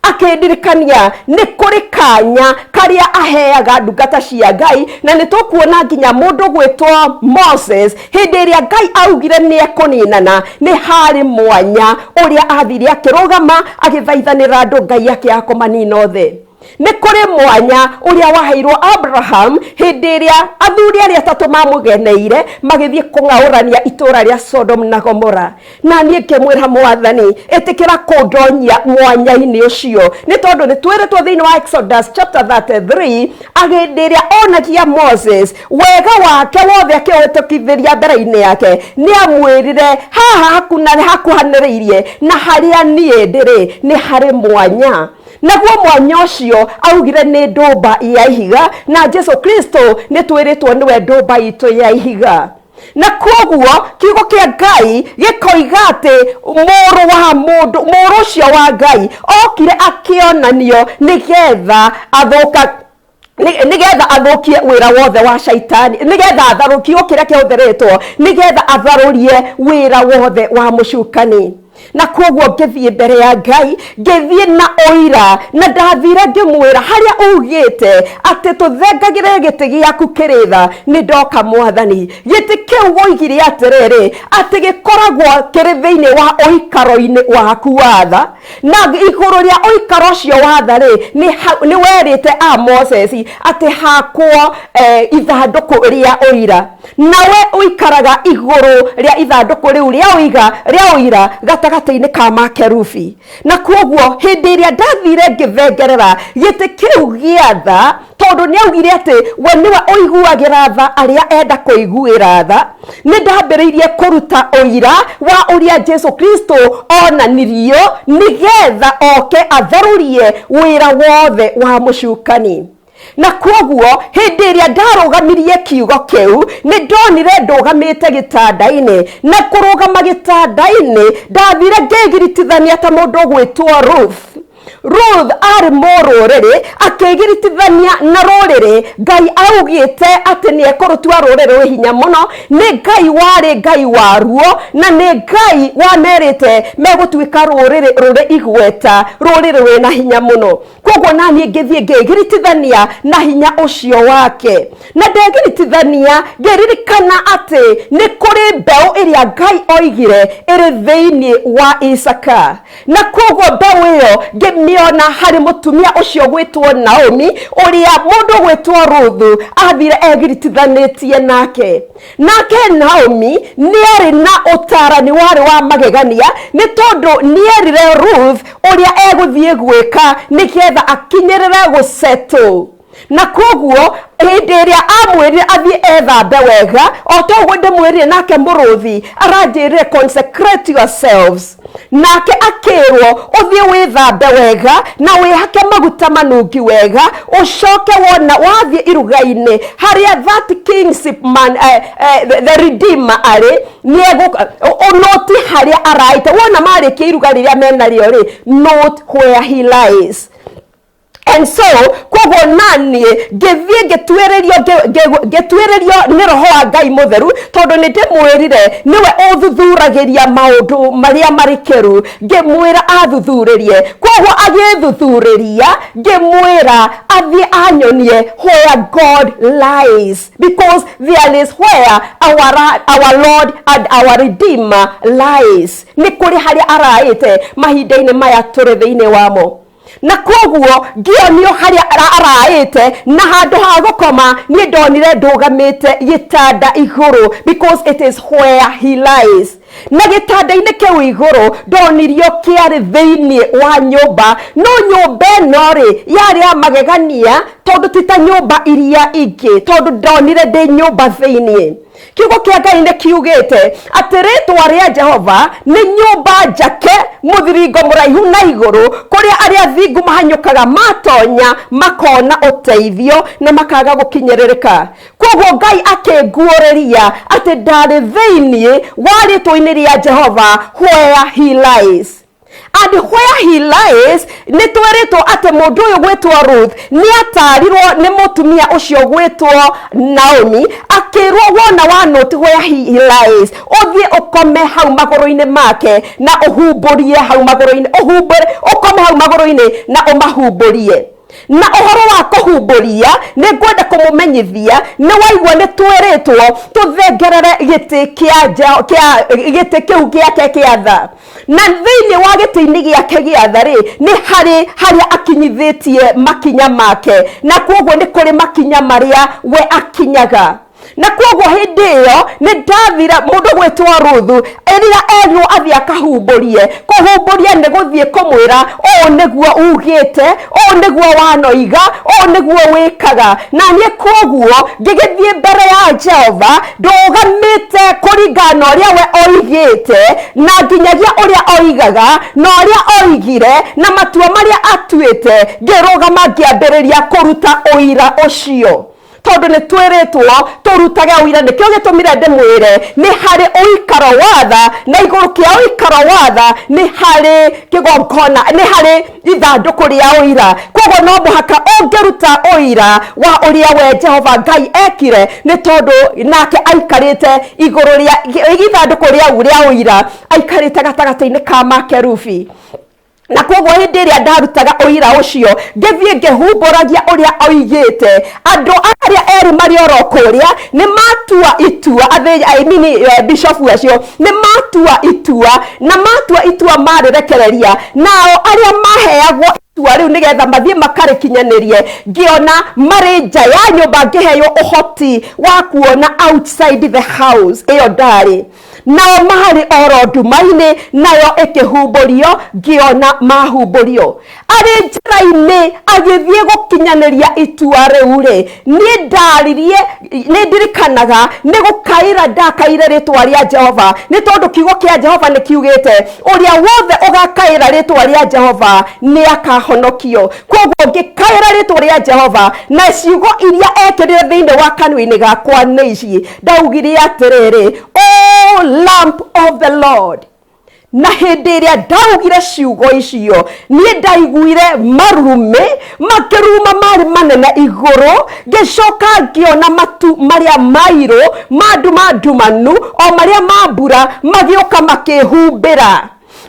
akĩndirikania nĩ kũrĩ kanya karĩa aheaga ndungata cia Ngai, na nĩ tũkuona nginya mũndũ gwĩtwo Moses, hĩndĩ ĩrĩa Ngai augire nĩ ekũninana, nĩ harĩ mwanya ũrĩa athire akĩrũgama agĩthaithanĩra andũ, Ngai akĩaga kũmanina othe. Nĩ kũrĩ mwanya ũrĩa waheirwo Abraham hĩndĩ ĩrĩa athuri arĩa atatũ mamũgeneire magĩthiĩ kũng'aũrania itũũra rĩa Sodom na Gomora. Na niĩ ngĩmwĩra, Mwathani, ĩtĩkĩra kũndonya mwanya-inĩ ũcio, nĩ tondũ nĩ twĩrĩtwo thĩinĩ wa Exodus chapter 33, hĩndĩ ĩrĩa onagia Moses wega wake wothe akĩũhĩtũkithĩria mbere-inĩ yake, nĩ amwĩrire haha hakuna hakuhanĩrĩirie na harĩa niĩ ndĩrĩ nĩ harĩ mwanya, naguo mwanya ũcio augire nĩ ndũmba ya ihiga, na Jesu Kristo nĩ twĩrĩtwo nĩwe ndũmba itũ ya ihiga. Na koguo kiugo kĩa Ngai gĩkoiga atĩ mũrũ wa mũndũ, mũrũ ũcio wa Ngai okire akĩonanio nĩgetha athũka nĩgetha athũkie wĩra wothe wa Shaitani, nĩgetha atharũ, kiugo kĩrĩa kĩhũthĩrĩtwo, nĩgetha atharũrie wĩra wothe wa mũcukani. Na koguo ngĩthiĩ mbere ya Ngai, ngĩthiĩ na ũira, na ndathire ngĩmwĩra harĩa ugĩte atĩ tũthengagĩre gĩtĩ gĩaku kĩrĩ tha, nĩ ndoka Mwathani. Gĩtĩ kĩu woigire atĩrĩrĩ, atĩ gĩkoragwo kĩrĩ thĩinĩ wa ũikaro-inĩ waku wa tha, na igũrũ rĩa ũikaro ũcio wa tha rĩ, nĩ werĩte a Moses atĩ hakwo ithandũkũ rĩa ũira, nawe ũikaraga igũrũ rĩa ithandũkũ rĩu rĩa ũira gatagatĩ-inĩ ka makerubi. Na koguo hĩndĩ ĩrĩa ndathire ngĩthengerera gĩtĩ kĩu gĩa tha, tondũ nĩ augire atĩ we nĩwe ũiguagĩra tha arĩa enda kũiguĩra tha, nĩ ndambĩrĩirie kũruta ũira wa ũrĩa Jesu Kristo onanirio nĩgetha oke atharũrie wĩra wothe wa mũcukani. Na koguo hĩndĩ ĩrĩa ndarũgamirie kiugo kĩu, nĩ ndonire ndũgamĩte gĩtanda-inĩ, na kũrũgama gĩtanda-inĩ ndathire ngĩgiritithania ta mũndũ ũgwĩtwo Ruth. Ruth arĩ mũrũrĩrĩ, akĩgiritithania na rũrĩrĩ. Ngai augĩte atĩ nĩ ekũrũtua rũrĩrĩ rwĩ hinya mũno, nĩ Ngai warĩ Ngai waruo, na nĩ Ngai wamerĩte megũtuĩka rũrĩrĩ rũrĩ igweta, rũrĩrĩ rwĩna hinya mũno. Koguo naniĩ ngĩthiĩ ngĩgiritithania na hinya ũcio wake, na ndegiritithania ngĩririkana atĩ nĩ kũrĩ mbeũ ĩrĩa Ngai oigire ĩrĩ thĩinĩ wa Isaka. Na koguo mbeũ ĩyo ngĩmĩona harĩ mũtumia ũcio gwĩtwo Naomi, ũrĩa mũndũ gwĩtwo Ruthu athire egiritithanĩtie nake. Nake Naomi nĩarĩ na ũtarani warĩ wa magegania, nĩ tondũ nĩerire Ruth ũrĩa egũthiĩ gwĩka nĩgetha akinyĩrĩre gũsettle. Na koguo hĩndĩ ĩrĩa amwĩrire athiĩ ethambe wega, o ta ũguo ndĩmwĩrire nake mũrũthi aranjĩrire consecrate yourselves, nake akĩrwo ũthiĩ wĩthambe wega na wĩhake maguta manungi wega, ũcoke wona wathiĩ iruga-inĩ harĩa that kingship man, the redeemer arĩ, noti harĩa araite. Wona marĩkia iruga rĩrĩa menarĩo rĩ, note where he lies. And so koguo naniĩ ngĩthiĩ ngĩtuĩrĩrio nĩ roho wa Ngai mũtheru, tondũ nĩ ndĩmwĩrire nĩwe ũthuthuragĩria maũndũ marĩa marĩkĩru, ngĩmwĩra athuthurĩrie. Koguo agĩthuthurĩria, ngĩmwĩra athiĩ anyonie where God lies, because there is where our Lord and our Redeemer lies. Nĩ kũrĩ harĩa araĩte mahinda-inĩ maya tũrĩ thĩinĩ wamo. Na koguo ngĩonio harĩa araĩte, na handũ ha gũkoma niĩ ndonire ndũgamĩte gĩtanda igũrũ, because it is where he lies. Na gĩtanda-inĩ kĩu igũrũ ndonirio kĩarĩ thĩinĩ wa nyũmba, no nyũmba ĩno rĩ yarĩ ya magegania, tondũ ti ta nyũmba iria ingĩ, tondũ ndonire ndĩ nyũmba thĩinĩ. Kiugo kĩa Ngai nĩ kiugĩte atĩ rĩtwa rĩa Jehova nĩ nyũmba njake, mũthiringo mũraihu na igũrũ, kũrĩa arĩa athingu mahanyũkaga matonya makona ũteithio na makaga gũkinyĩrĩrĩka. Koguo Ngai akĩnguũrĩria atĩ ndarĩ thĩinĩ wa rĩtwa-inĩ rĩa Jehova where he lies. And where he lies, nĩ twĩrĩtwo atĩ mũndũ ũyũ gwĩtwo Ruth nĩ atarirwo nĩ mũtumia ũcio gwĩtwo Naomi, akĩrwo wona wa note where he lies, ũthiĩ ũkome hau magũrũ-inĩ make na ũhumbũrie hau magũrũ-inĩ, ũhumbũre, ũkome hau magũrũ-inĩ na ũmahumbũrie. Na ũhoro wa kũhumbũria nĩ ngwenda kũmũmenyithia, nĩ waigua nĩ twĩrĩtwo tũthengerere gĩtĩ kĩa gĩtĩ kĩu gĩake kĩa tha. Na thĩinĩ wa gĩtĩ-inĩ gĩake gĩa tha rĩ, nĩ harĩ harĩa akinyithĩtie makinya make, na koguo nĩ kũrĩ makinya marĩa we akinyaga. Na koguo hĩndĩ ĩyo nĩ ndathira mũndũ gwĩtwo Ruthu rĩrĩa erirwo athiĩ akahumbũrie, kũhumbũria nĩ gũthiĩ kũmwĩra ũũ nĩguo ugĩte, ũũ nĩguo wanoiga, ũũ nĩguo wĩkaga. Na niĩ koguo ngĩgĩthiĩ mbere ya Jehova ndũgamĩte kũringana na ũrĩa we oigĩte, na nginyagia ũrĩa oigaga na ũrĩa oigire na matua marĩa atuĩte, ngĩrũgama ngĩambĩrĩria kũruta ũira ũcio. Tondũ nĩ twĩrĩtwo tũrutage ũira. Nĩkĩo gĩtũmire ndĩmwĩre nĩ harĩ ũikaro wa tha, na igũrũ kĩa ũikaro wa tha nĩ harĩ kĩgongona, nĩ harĩ ithandũkũ rĩa ũira. Koguo no mũhaka ũngĩruta ũira wa ũrĩa we Jehova Ngai ekire, nĩ tondũ nake aikarĩte igũrũ rĩa ithandũkũ rĩa ũira, aikarĩte gatagatĩ-inĩ ka makerubi. Na koguo hĩndĩ ĩrĩa ndarutaga ũira ũcio, ngĩthiĩ ngĩhumbũragia ũrĩa oigĩte, andũ arĩa erĩ marĩ oro kũrĩa nĩ matua itua, I mean, bishofu acio nĩ matua itua, na matua itua marĩrekereria. Nao arĩa maheagwo itua rĩu nĩgetha mathiĩ makarĩkinyanĩrie, ngĩona marĩ nja ya nyũmba, ngĩheo ũhoti wa kuona outside the house ĩyo ndarĩ. Nao marĩ oro nduma-inĩ, nayo ĩkĩhumbũrio, ngĩona mahumbũrio. Arĩ njĩra-inĩ agĩthiĩ gũkinyanĩria itua rĩu rĩ, niĩ ndaririe, nĩ ndirikanaga nĩ gũkaĩra ndakaire rĩtwa rĩa Jehova, nĩ tondũ kiugo kĩa Jehova nĩ kiugĩte ũrĩa wothe ũgakaĩra rĩtwa rĩa Jehova nĩ akahonokio. Koguo ngĩkaĩra rĩtwa rĩa Jehova, na ciugo iria ekĩrire thĩinĩ wa kanua-inĩ gakwa nĩ ici ndaugire atĩrĩrĩ, "O lamp of the Lord." Na hĩndĩ ĩrĩa ndaugire ciugo icio, niĩ ndaiguire marurumĩ makĩruruma marĩ manene igũrũ, ngĩcoka ngĩona matu marĩa mairũ ma nduma ndumanu o marĩa ma mbura magĩũka makĩhumbĩra,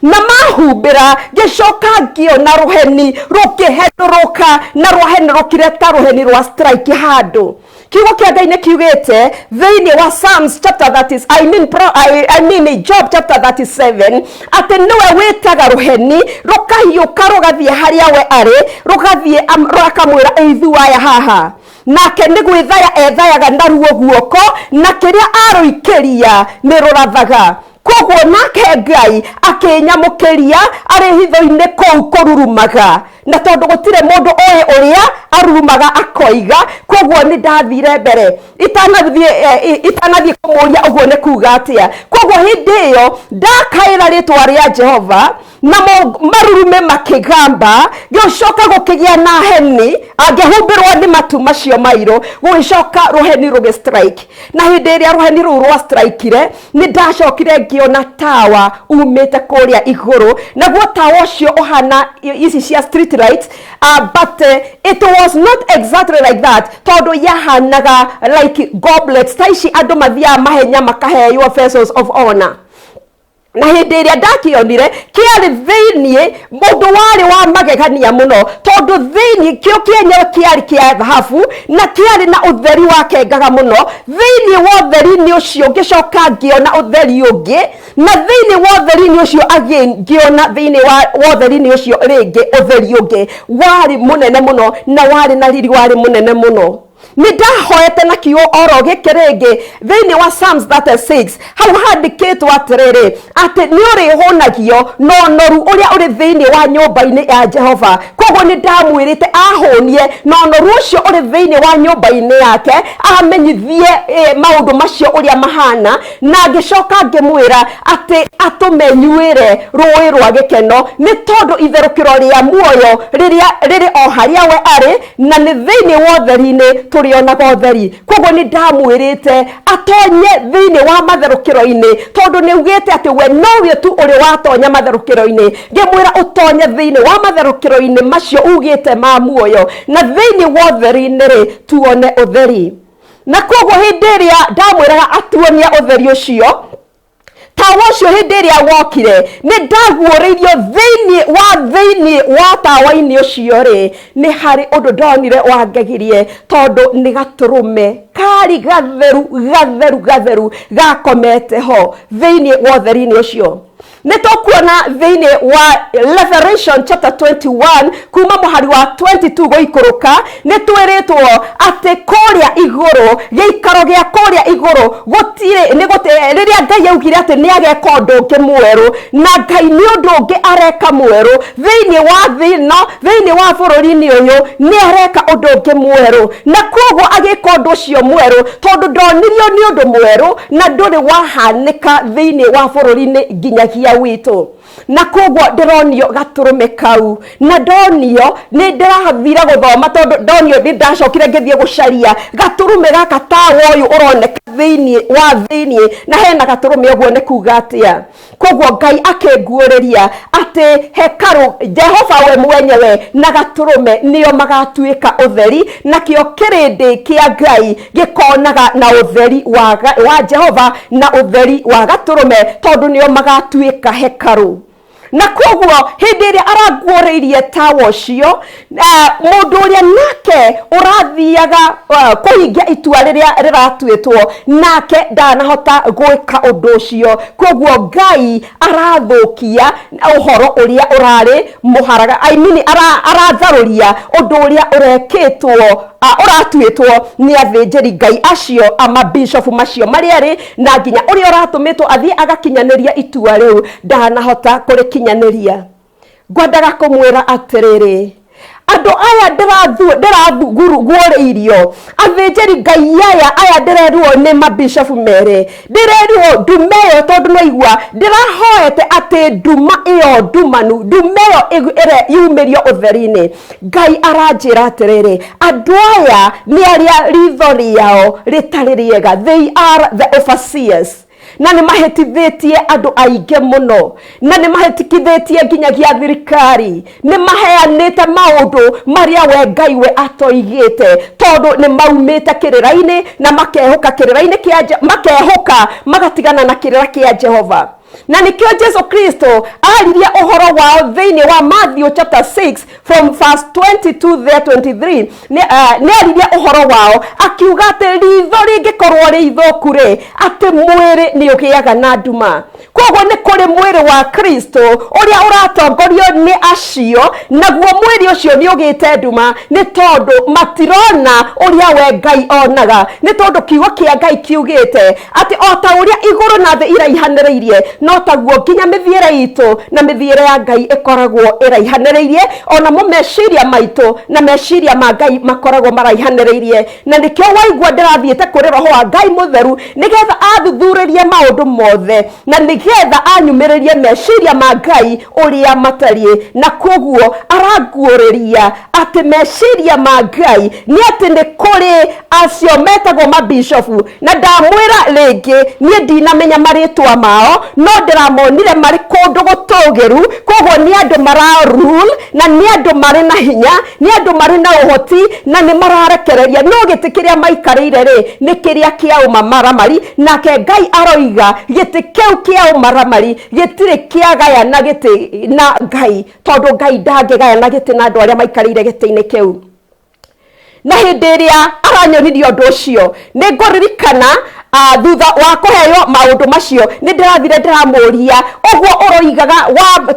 na mahumbĩra ngĩcoka ngĩona rũheni rũkĩhenũrũka, na rwahenũrũkire ta rũheni rwa strike handũ. Kiugo kĩa Ngai nĩ kiugĩte thĩinĩ wa Psalms chapter 30, I mean, I mean Job chapter 37, atĩ nĩwe wĩtaga rũheni rũkahiũka rũgathiĩ harĩa we arĩ, rũgathiĩ rũkamwĩra ĩithuaya haha, nake nĩ gwĩthaya ethayaga naruo guoko, na kĩrĩa arũikĩria nĩ rũrathaga. Koguo nake Ngai akĩnyamũkĩria arĩ hitho-inĩ kũu kũrurumaga, na tondũ gũtirĩ mũndũ ũĩ ũrĩa arurumaga akoiga, koguo nĩ ndathire mbere itanathiĩ kũmũria ũguo nĩ kuga atĩa. Koguo hĩndĩ ĩyo ndakaĩra rĩtwa rĩa Jehova, na marurume makĩgamba, gĩcoka gũkĩgĩa na heni, angĩhumbĩrwo nĩ matu macio mairũ, gũgĩcoka rũheni rũgĩ strike. Na hĩndĩ ĩrĩa rũheni rũu rwa strikire, nĩ ndacokire ngĩona tawa umĩte kũrĩa igũrũ, naguo tawa ũcio ũhana ici cia street lights, but it was not exactly like that, tondũ yahanaga like goblets ta ici andũ mathiaga mahenya makaheywo vessels of honor. Na hĩndĩ ĩrĩa ndakĩonire kĩarĩ thĩiniĩ, mũndũ warĩ wa magegania mũno, tondũ thĩiniĩ kĩo kĩenyewe kĩarĩ kĩa thahabu na kĩarĩ na ũtheri wakengaga mũno. Thĩiniĩ wa ũtheri-inĩ ũcio ngĩcoka ngĩona ũtheri ũngĩ, na thĩiniĩ wa ũtheri-inĩ ũcio again ngĩona thĩiniĩ wa ũtheri-inĩ ũcio rĩngĩ ũtheri ũngĩ warĩ mũnene mũno, na warĩ na riri warĩ mũnene mũno. Nĩ ndahoete na kiugo oro gĩkĩ rĩngĩ thĩinĩ wa Psalms 36, hau handĩkĩtwo atĩrĩrĩ, atĩ nĩ ũrĩhũnagio na ũnoru ũrĩa ũrĩ thĩinĩ wa nyũmba-inĩ ya Jehova. Koguo nĩ ndamwĩrĩte ahũnie na ũnoru ũcio ũrĩ thĩinĩ wa nyũmba-inĩ yake, amenyithie maũndũ macio ũrĩa mahana, na ngĩcoka ngĩmwĩra atĩ atũmenyuĩre rũĩ rwa gĩkeno, nĩ tondũ itherũkĩro rĩa muoyo rĩrĩa rĩrĩ o harĩa we arĩ, na nĩ thĩinĩ wa ũtheri-inĩ tũrĩonaga ũtheri. Koguo nĩ ndamwĩrĩte atonye thĩinĩ wa matherũkĩro-inĩ, tondũ nĩ augĩte atĩ we nowe tu ũrĩ watonya matherũkĩro-inĩ. Ngĩmwĩra ũtonye thĩinĩ wa matherũkĩro-inĩ macio ugĩte ma muoyo, na thĩinĩ wa ũtheri-inĩ rĩ tuone ũtheri. Na koguo hĩndĩ ĩrĩa ndamwĩraga atuonia ũtheri ũcio, tawa ũcio hĩndĩ ĩrĩa wokire, nĩ ndaguũrĩirio thĩinĩ wa tawa-inĩ ũcio rĩ, nĩ harĩ ũndũ ndonire wangegirie, tondũ nĩ gatũrũme karĩ gatheru gatheru gatheru gakomete ho thĩinĩ wa ũtheri-inĩ ũcio. Nĩ tũkuona thĩinĩ wa Revelation chapter 21 kuma mũhari wa 22 gũikũrũka, nĩ twĩrĩtwo atĩ kũrĩa igũrũ, gĩikaro gĩa kũrĩa igũrũ gũtirĩ, nĩ gũtirĩ, rĩrĩa Ngai augire atĩ nĩ ageka ũndũ ũngĩ mwerũ, na Ngai nĩ ũndũ ũngĩ areka mwerũ thĩinĩ wa thĩ ĩno, thĩinĩ wa bũrũri-inĩ ũyũ nĩ areka ũndũ ũngĩ mwerũ. Na koguo agĩka ũndũ ũcio mwerũ, tondũ ndonirio nĩ ũndũ mwerũ na ndũrĩ wahanĩka thĩinĩ wa bũrũri-inĩ nginyagia witũ. Na koguo ndĩronio gatũrũme kau, na ndonio nĩ ndĩrathire gũthoma, tondũ ndonio nĩ ndacokire ngĩthiĩ gũcaria gatũrũme gaka tawa ũyũ ũroneka thĩinĩ wa thĩinĩ na hena gatũrũme ũguo nĩ kuga atĩa. Koguo Ngai akĩnguũrĩria atĩ hekarũ Jehova we mwenyewe na gatũrũme nĩo magatuĩka ũtheri, nakĩo kĩrĩndĩ kĩa Ngai gĩkonaga na ũtheri wa Jehova na ũtheri wa gatũrũme, tondũ nĩo magatuĩka hekarũ. Na koguo hĩndĩ ĩrĩa aranguũrĩirie tawa ũcio, mũndũ ũrĩa nake ũrathiaga kũhingia itua rĩrĩa rĩratuĩtwo, nake ndanahota gwĩka ũndũ ũcio. Koguo Ngai arathũkia ũhoro ũrĩa ũrarĩ mũharaga, I mean, aratharũria ũndũ ũrĩa ũrekĩtwo, ũratuĩtwo nĩ athĩnjĩri Ngai acio, amabishofu macio marĩ erĩ, na nginya ũrĩa ũratũmĩtwo athiĩ agakinyanĩria itua rĩu ndanahota kũrĩkinyanĩria. Ngwendaga kũmwĩra atĩrĩrĩ, andũ aya ndĩraguũrĩirio, athĩnjĩri Ngai aya ndĩrerwo nĩ mabishofu merĩ, ndĩrerwo ndume ĩyo, tondũ nĩwaigua ndĩrahoete atĩ nduma ĩyo ndumanu, ndume ĩyo ĩrĩa yumĩrio ũtheri-inĩ. Ngai aranjĩra atĩrĩrĩ, andũ aya nĩ arĩa ritho rĩao rĩtarĩ rĩega, they are the overseers, na nĩ mahĩtithĩtie andũ aingĩ mũno, na nĩ mahĩtithĩtie nginyagia thirikari, nĩ maheanĩte maũndũ marĩa we Ngai we atoigĩte, tondũ nĩ maumĩte kĩrĩra-inĩ na makehoka kĩrĩra-inĩ kĩa makehoka magatigana na kĩrĩra kĩa Jehova. Na nĩkĩo Jesu Kristo aririe ũhoro wao thĩinĩ wa Matthew chapter 6 from verse 22 there 23. Nĩ aririe ũhoro wao akiuga atĩ ritho rĩngĩkorwo rĩ ithũku rĩ, atĩ mwĩrĩ nĩ ũgĩaga na nduma. Koguo nĩ kũrĩ mwĩrĩ wa Kristo ũrĩa ũratongorio nĩ acio, naguo mwĩrĩ ũcio nĩ ũgĩte nduma, nĩ tondũ matirona ũrĩa we Ngai onaga, nĩ tondũ kiugo kĩa Ngai kiugĩte atĩ o ta ũrĩa igũrũ na thĩ iraihanĩrĩirie, no taguo nginya mĩthiĩre itũ na mĩthiĩre ya Ngai ĩkoragwo ĩraihanĩrĩirie, onamo meciria maitũ na meciria ma Ngai makoragwo maraihanĩrĩirie. Na nĩkĩo waigua ndĩrathiĩte kũrĩ Roho wa Ngai Mũtheru, nĩgetha athuthurĩrie maũndũ mothe, na nĩgetha anyumĩrĩrie meciria ma Ngai ũrĩa matariĩ. Na koguo aranguũrĩria atĩ meciria ma Ngai nĩ atĩ nĩ kũrĩ acio metagwo mabishofu, na ndamwĩra rĩngĩ niĩ ndinamenya marĩtwa mao, no ndĩramonire marĩ kũndũ gũtũgĩru. Koguo nĩ andũ mara rule, na nĩ andũ marĩ na hinya, nĩ andũ marĩ na ũhoti, na nĩ mararekereria, no gĩtĩ kĩrĩa maikarĩire rĩ nĩ kĩrĩa kĩa ũmamaramari. Nake Ngai aroiga gĩtĩ kĩu kĩa ũmaramari gĩtirĩ kĩagayana gĩtĩ na Ngai, tondũ Ngai ndangĩgayana gĩtĩ na andũ arĩa maikarĩire gĩtĩ-inĩ kĩu. Na hĩndĩ ĩrĩa aranyonirie ũndũ ũcio, nĩ ngũririkana thutha wa kũheo maũndũ macio nĩ ndĩrathire ndĩramũria, ũguo ũroigaga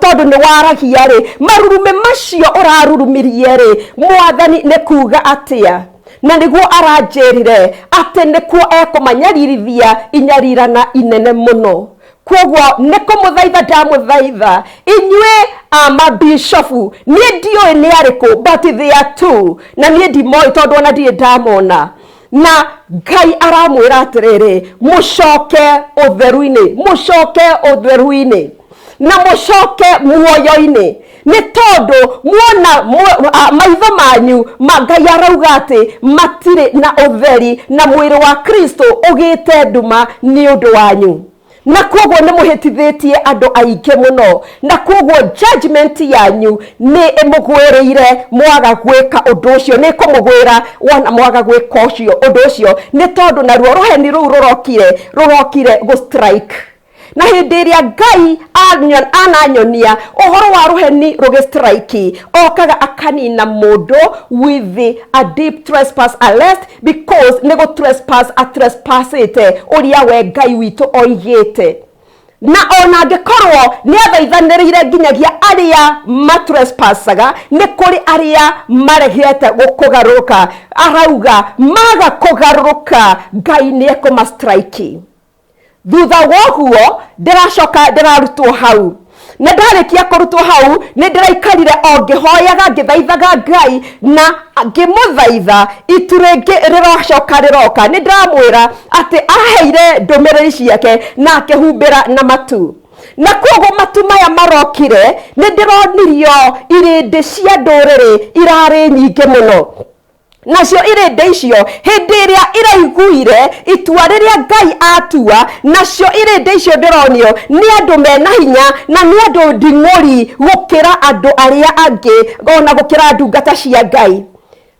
tondũ nĩ waragia rĩ, marurume macio ũrarurumirie rĩ, Mwathani nĩ kuga atĩa? Na nĩguo aranjĩrire atĩ nĩkuo ekũmanyaririthia inyarirana inene mũno. Koguo nĩ kũmũthaitha ndamũthaitha inyuĩ amabishofu, niĩ ndiũĩ nĩ arĩkũ, but they are two, na niĩ ndimoĩ tondũ ona ndirĩ ndamona. Na Ngai aramwĩra atĩrĩrĩ, mũcoke ũtheru-inĩ, mũcoke ũtheru-inĩ, na mũcoke muoyo-inĩ, nĩ tondũ muona maitho manyu ma Ngai arauga atĩ matirĩ na ũtheri, na mwĩrĩ wa Kristo ũgĩte nduma nĩ ũndũ wanyu. Na koguo nĩ mũhĩtithĩtie andũ aingĩ mũno, na koguo judgment yanyu nĩ ĩmũgwĩrĩire mwaga gwĩka ũndũ ũcio, nĩ ĩkũmũgwĩra wona mwaga gwĩka ũndũ ũcio, nĩ tondũ naruo rũheni rũu rũrokire gũ strike. Na hĩndĩ ĩrĩa Ngai ananyonia ũhoro wa rũheni rũgĩ strike, okaga akanina mũndũ with a deep trespass arrest, because nĩ gũ trespass a trespassĩte ũrĩa we Ngai witũ oigĩte. Na ona angĩkorwo nĩ athaithanĩrĩire nginyagia arĩa matrespassaga, nĩ kũrĩ arĩa maregete kũgarũrũka, arauga maga kũgarũrũka Ngai nĩ ekũma strike. Thutha wa ũguo ndĩracoka ndĩrarutwo hau, na ndarĩkia kũrutwo hau nĩ ndĩraikarire o ngĩhoyaga ngĩthaithaga Ngai na ngĩmũthaitha. Itu rĩngĩ rĩrocoka rĩroka, nĩ ndĩramwĩra atĩ aheire ndũmĩrĩri ciake na akĩhumbĩra na matu. Na koguo matu maya marokire nĩ ndĩronirio irĩndĩ cia ndũrĩrĩ irarĩ nyingĩ mũno. Nacio irĩndĩ icio hĩndĩ ĩrĩa iraiguire itua rĩrĩa Ngai atua, nacio irĩndĩ icio ndĩronio nĩ andũ mena hinya na nĩ andũ nding'ũri gũkĩra andũ arĩa angĩ, ona gũkĩra ndungata cia Ngai.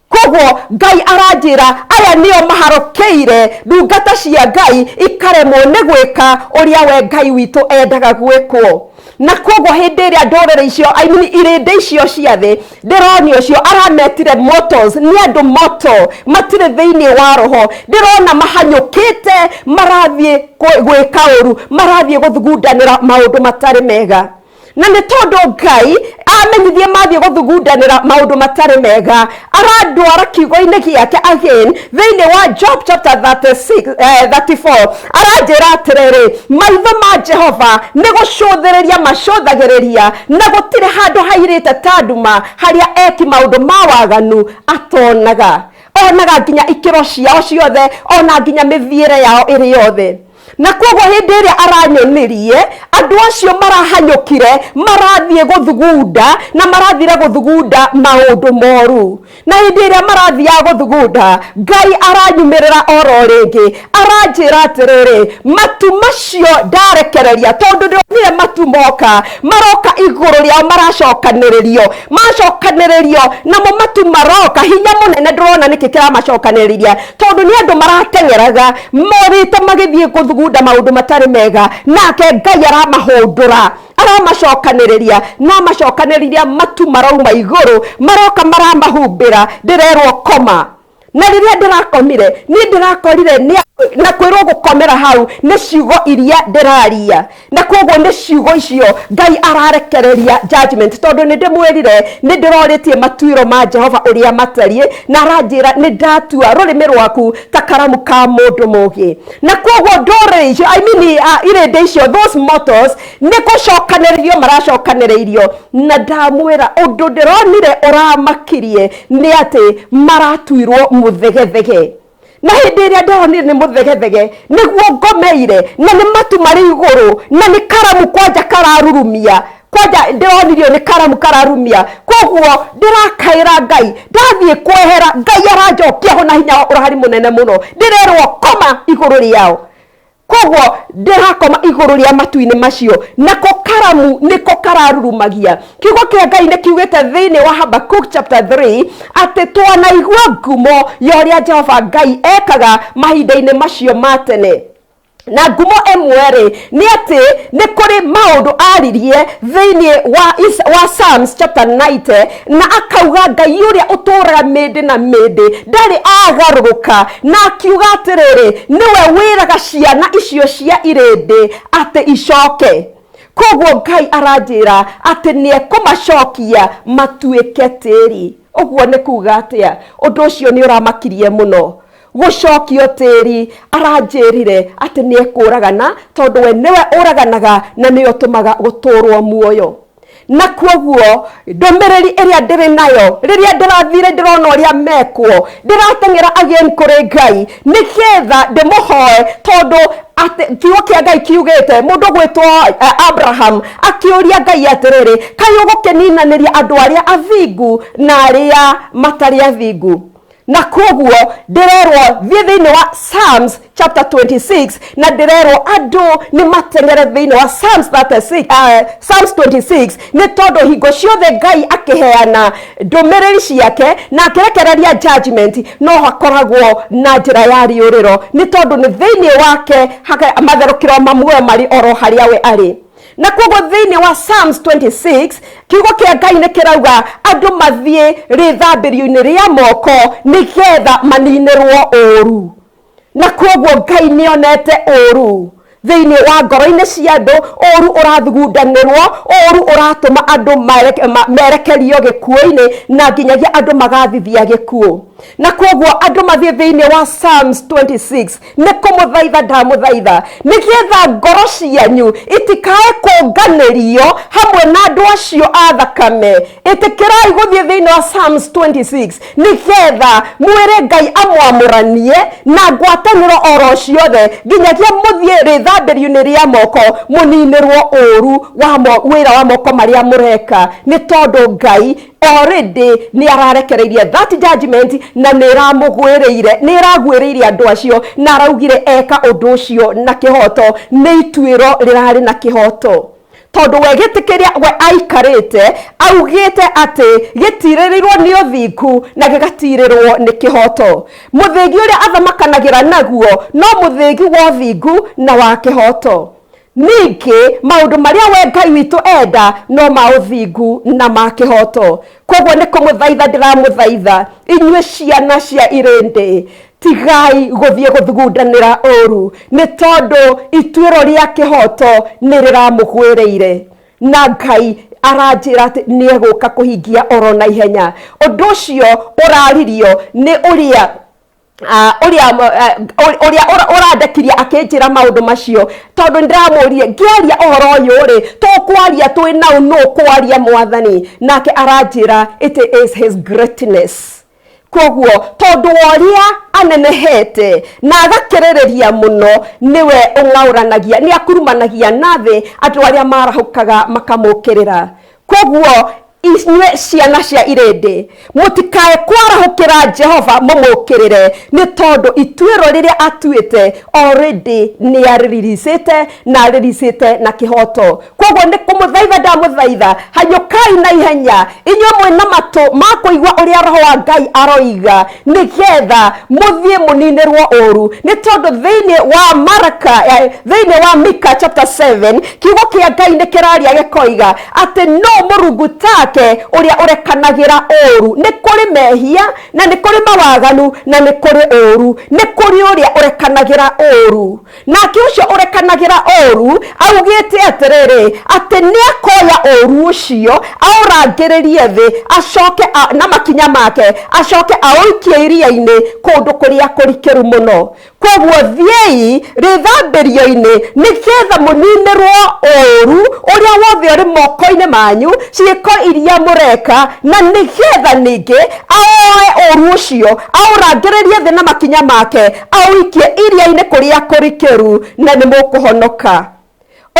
Koguo Ngai aranjĩra aya nĩo maharũkĩire ndungata cia Ngai ikaremwo nĩ gwĩka ũrĩa we Ngai witũ endaga gwĩkwo. Na koguo hĩndĩ ĩrĩa ndũrĩrĩ icio, I mean irĩndĩ icio cia thĩ ndĩronio ũcio arametire mortals, nĩ andũ mortal, matirĩ thĩinĩ wa roho. Ndĩrona mahanyũkĩte marathiĩ gwĩka ũru, marathiĩ gũthugundanĩra maũndũ matarĩ mega. Na nĩ tondũ Ngai amenyithie mathiĩ gũthugundanĩra maũndũ matarĩ mega, arandwara kiugo-inĩ gĩake again thĩinĩ wa Job chapter 34. Aranjĩra atĩrĩrĩ, maitho ma Jehova nĩ gũcũthĩrĩria macũthagĩrĩria, na gũtirĩ handũ hairĩte ta nduma harĩa eki maũndũ ma waganu atonaga. Onaga nginya ikĩro ciao ciothe, ona nginya mĩthiĩre yao ĩrĩ yothe. Na koguo hĩndĩ ĩrĩa aranyonirie andũ acio marahanyũkire marathiĩ gũthugunda, na marathire gũthugunda maũndũ moru. Na hĩndĩ ĩrĩa marathiaga gũthugunda, Ngai aranyumĩrĩra oro rĩngĩ, aranjĩra atĩrĩrĩ, matu macio ndarekereria, tondũ ndĩronire matu moka, maroka igũrũ rĩao, maracokanĩrĩrio, macokanĩrĩrio, namo matu maroka hinya mũnene. Ndĩrona nĩkĩ kĩramacokanĩrĩria, tondũ nĩ andũ marateng'eraga morĩte magĩthiĩ gũthugunda maũndũ matarĩ mega, nake Ngai aramahũndũra, aramacokanĩrĩria, na amacokanĩrĩria matu marauma igũrũ, maroka maramahumbĩra. Ndĩrerwo koma. Na rĩrĩa ndĩrakomire, niĩ ndĩrakorire na kwĩrwo gũkomera hau nĩ ciugo iria ndĩraria, na koguo nĩ ciugo icio Ngai ararekereria judgment, tondũ nĩ ndĩmwĩrire nĩ ndĩrorĩtie matuĩro ma Jehova ũrĩa matariĩ, na aranjĩra nĩ ndatua rũrĩmĩ rwaku ta karamu ka mũndũ mũgĩ. Na koguo ndũrĩrĩ icio, I mean, irĩndĩ icio, those mortals, nĩ gũcokanĩrĩrio maracokanĩrĩirio. Na ndamwĩra ũndũ ndĩronire ũramakirie nĩ atĩ maratuirwo mũthegethege. Na hĩndĩ ĩrĩa ndĩronire nĩ mũthegethege, nĩguo ngomeire, na nĩ matu marĩ igũrũ, na nĩ karamu kwanja kararurumia, kwanja ndĩronirio nĩ karamu kararumia. Koguo ndĩrakaĩra Ngai, ndathiĩ kwehera, Ngai aranjokia ho na hinya ũrarĩ mũnene mũno. Ndĩrerwo koma igũrũ rĩao. Koguo ndĩrakoma igũrũ rĩa matu-inĩ macio, nako karamu nĩko kararurumagia. Kiugo kĩa Ngai nĩ kiugĩte thĩinĩ wa Habakkuk chapter 3 atĩ twanaigua ngumo ya ũrĩa Jehova Ngai ekaga mahinda-inĩ macio ma tene. Na ngumo ĩmwe rĩ nĩ atĩ nĩ kũrĩ maũndũ aririe thĩinĩ wa Psalms chapter 90, na akauga Ngai ũrĩa ũtũũraga mĩndĩ na mĩndĩ ndarĩ agarũrũka, na akiuga atĩrĩrĩ, nĩwe wĩraga ciana icio cia irĩndĩ atĩ icoke. Koguo Ngai aranjĩra atĩ nĩ ekũmacokia matuĩke tĩri. Ũguo nĩ kuga atĩa? Ũndũ ũcio nĩ ũramakirie mũno. Gũcokio tĩri, aranjĩrire atĩ nĩ ekũragana, tondũ we nĩwe ũraganaga na nĩwe ũtũmaga gũtũrwo muoyo. Na koguo ndũmĩrĩri ĩrĩa ndĩrĩ nayo, rĩrĩa ndĩrathire ndĩrona ũrĩa mekwo, ndĩrateng'era again kũrĩ Ngai nĩgetha ndĩmũhoe, tondũ atĩ kiugo kĩa Ngai kiugĩte mũndũ gwĩtwo Abraham akĩũria Ngai atĩrĩrĩ, kaĩ ũgũkĩninanĩria andũ arĩa athingu na arĩa matarĩ athingu? Na koguo ndĩrerwo thiĩ thĩinĩ wa Psalms chapter 26, na ndĩrerwo andũ nĩ mateng'ere thĩinĩ wa Psalms 36, Psalms 26, nĩ tondũ hingo ciothe Ngai akĩheana ndũmĩrĩri ciake na akĩrekereria judgment, no hakoragwo na njĩra ya rĩũrĩro, nĩ tondũ nĩ thĩinĩ wake matherũkĩro ma muoyo marĩ oro harĩa we arĩ. Na koguo thĩinĩ wa Psalms 26 kiugo kĩa Ngai nĩ kĩrauga andũ mathiĩ rĩthambĩrio-inĩ rĩa moko nĩgetha maninĩrwo ũru. Na koguo Ngai nĩonete ũru thĩinĩ wa ngoro-inĩ cia andũ, ũru ũrathugundanĩrwo, ũru ũratũma andũ merekerio gĩkuũ-inĩ, na nginyagia andũ magathithia gĩkuũ. Na koguo andũ mathiĩ thĩinĩ wa Psalms 26, nĩ kũmũthaitha ndamũthaitha nĩgetha ngoro cianyu itikae kũnganĩrio hamwe na andũ acio a thakame. Ĩtĩkĩrai gũthiĩ thĩinĩ wa Psalms 26 nĩgetha mwĩre Ngai amwamũranie na ngwatanĩro oro ciothe nginyagia mũthiĩ rĩthambĩrio-inĩ rĩa moko mũninĩrwo ũru wa wĩra wa moko marĩa mũreka, nĩ tondũ Ngai already nĩ ararekereirie that judgment na nĩ ĩramũgwĩrĩire, nĩ ĩragwĩrĩire andũ acio, na araugire eka ũndũ ũcio na kĩhoto, nĩ ituĩro rĩrarĩ na kĩhoto, tondũ we gĩtĩ kĩrĩa we aikarĩte augĩte atĩ gĩtirĩrĩirwo nĩ ũthingu na gĩgatirĩrwo nĩ kĩhoto. Mũthĩgi ũrĩa athamakanagĩra naguo no mũthĩgi wa ũthingu na wa kĩhoto. Ningĩ maũndũ marĩa we Ngai witũ enda no ma ũthingu na ma kĩhoto. Koguo nĩ kũmũthaitha ndĩramũthaitha inyuĩ ciana cia irĩndĩ, tigai gũthiĩ gũthugundanĩra ũru, nĩ tondũ ituĩro rĩa kĩhoto nĩ rĩramũgwĩrĩire, na Ngai aranjĩra atĩ nĩ egũka kũhingia oro na ihenya. Ũndũ ũcio ũraririo nĩ ũrĩa ũrĩa ũrandekirie akĩnjĩra maũndũ macio, tondũ nĩndĩramũririe ngĩaria ũhoro ũyũ rĩ, tũkwaria twĩ nau, nũ kwaria mwathani? Nake aranjĩra it is his greatness. Koguo tondũ wa ũrĩa anenehete na agakĩrĩrĩria mũno, nĩwe ũng'aũranagia, nĩ akurumanagia na thĩ andũ arĩa marahũkaga makamũkĩrĩra. Koguo inyuĩ ciana cia irĩndĩ, mũtikae kwarahũkĩra Jehova mũmũkĩrĩre, nĩ tondũ ituĩro rĩrĩa atuĩte already nĩ arĩriricĩte na arĩricĩte na kĩhoto. Koguo nĩ kũmũthaitha ndamũthaitha, hanyũkai na ihenya inyuĩ mwĩna matũ ma kũigua ũrĩa Roho wa Ngai aroiga, nĩgetha mũthiĩ mũninĩrwo ũru, nĩ tondũ thĩinĩ wa Maraka, thĩinĩ wa Mika chapter 7, kiugo kĩa Ngai nĩ kĩraria gĩkoiga atĩ no mũrungu take ũrĩa ũrekanagĩra ũru. Nĩ kũrĩ mehia na nĩ kũrĩ mawaganu na nĩ kũrĩ ũru, nĩ kũrĩ ũrĩa ũrekanagĩra ũru, nake ũcio ũrekanagĩra ũru augĩte atĩrĩrĩ, atĩ nĩ akoya ũru ũcio aũrangĩrĩrie thĩ, acoke na makinya make acoke aũikie iria-inĩ kũndũ kũrĩa kũrikĩru mũno. Koguo thiĩi rĩthambĩrio-inĩ nĩgetha mũninĩrwo ũru ũrĩa wothe ũrĩ moko-inĩ manyu, ciĩko iria mũreka, na nĩgetha ningĩ aoe ũru ũcio aũrangĩrĩrie thĩ na makinya make aũikie iria-inĩ kũrĩa kũrikĩru, na nĩ mũkũhonoka.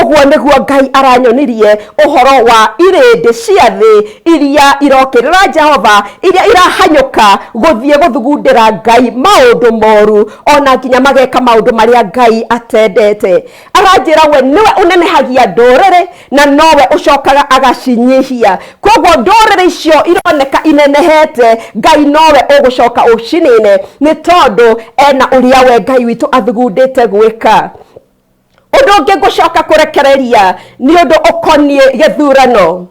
Ũguo nĩguo Ngai aranyonirie ũhoro wa irĩndĩ cia thĩ iria irokĩrĩra Jehova, iria irahanyũka gũthiĩ gũthugundĩra Ngai maũndũ moru, ona nginya mageka maũndũ marĩa Ngai atendete. Aranjĩra we nĩwe ũnenehagia ndũrĩrĩ na nowe ũcokaga agacinyihia. Koguo ndũrĩrĩ icio ironeka inenehete, Ngai nowe ũgũcoka ũcinine, nĩ tondũ ena ũrĩa we Ngai witũ athugundĩte gwĩka. Ũndũ ũngĩ ngũcoka kũrekereria nĩ ũndũ ũkoniĩ gĩthurano.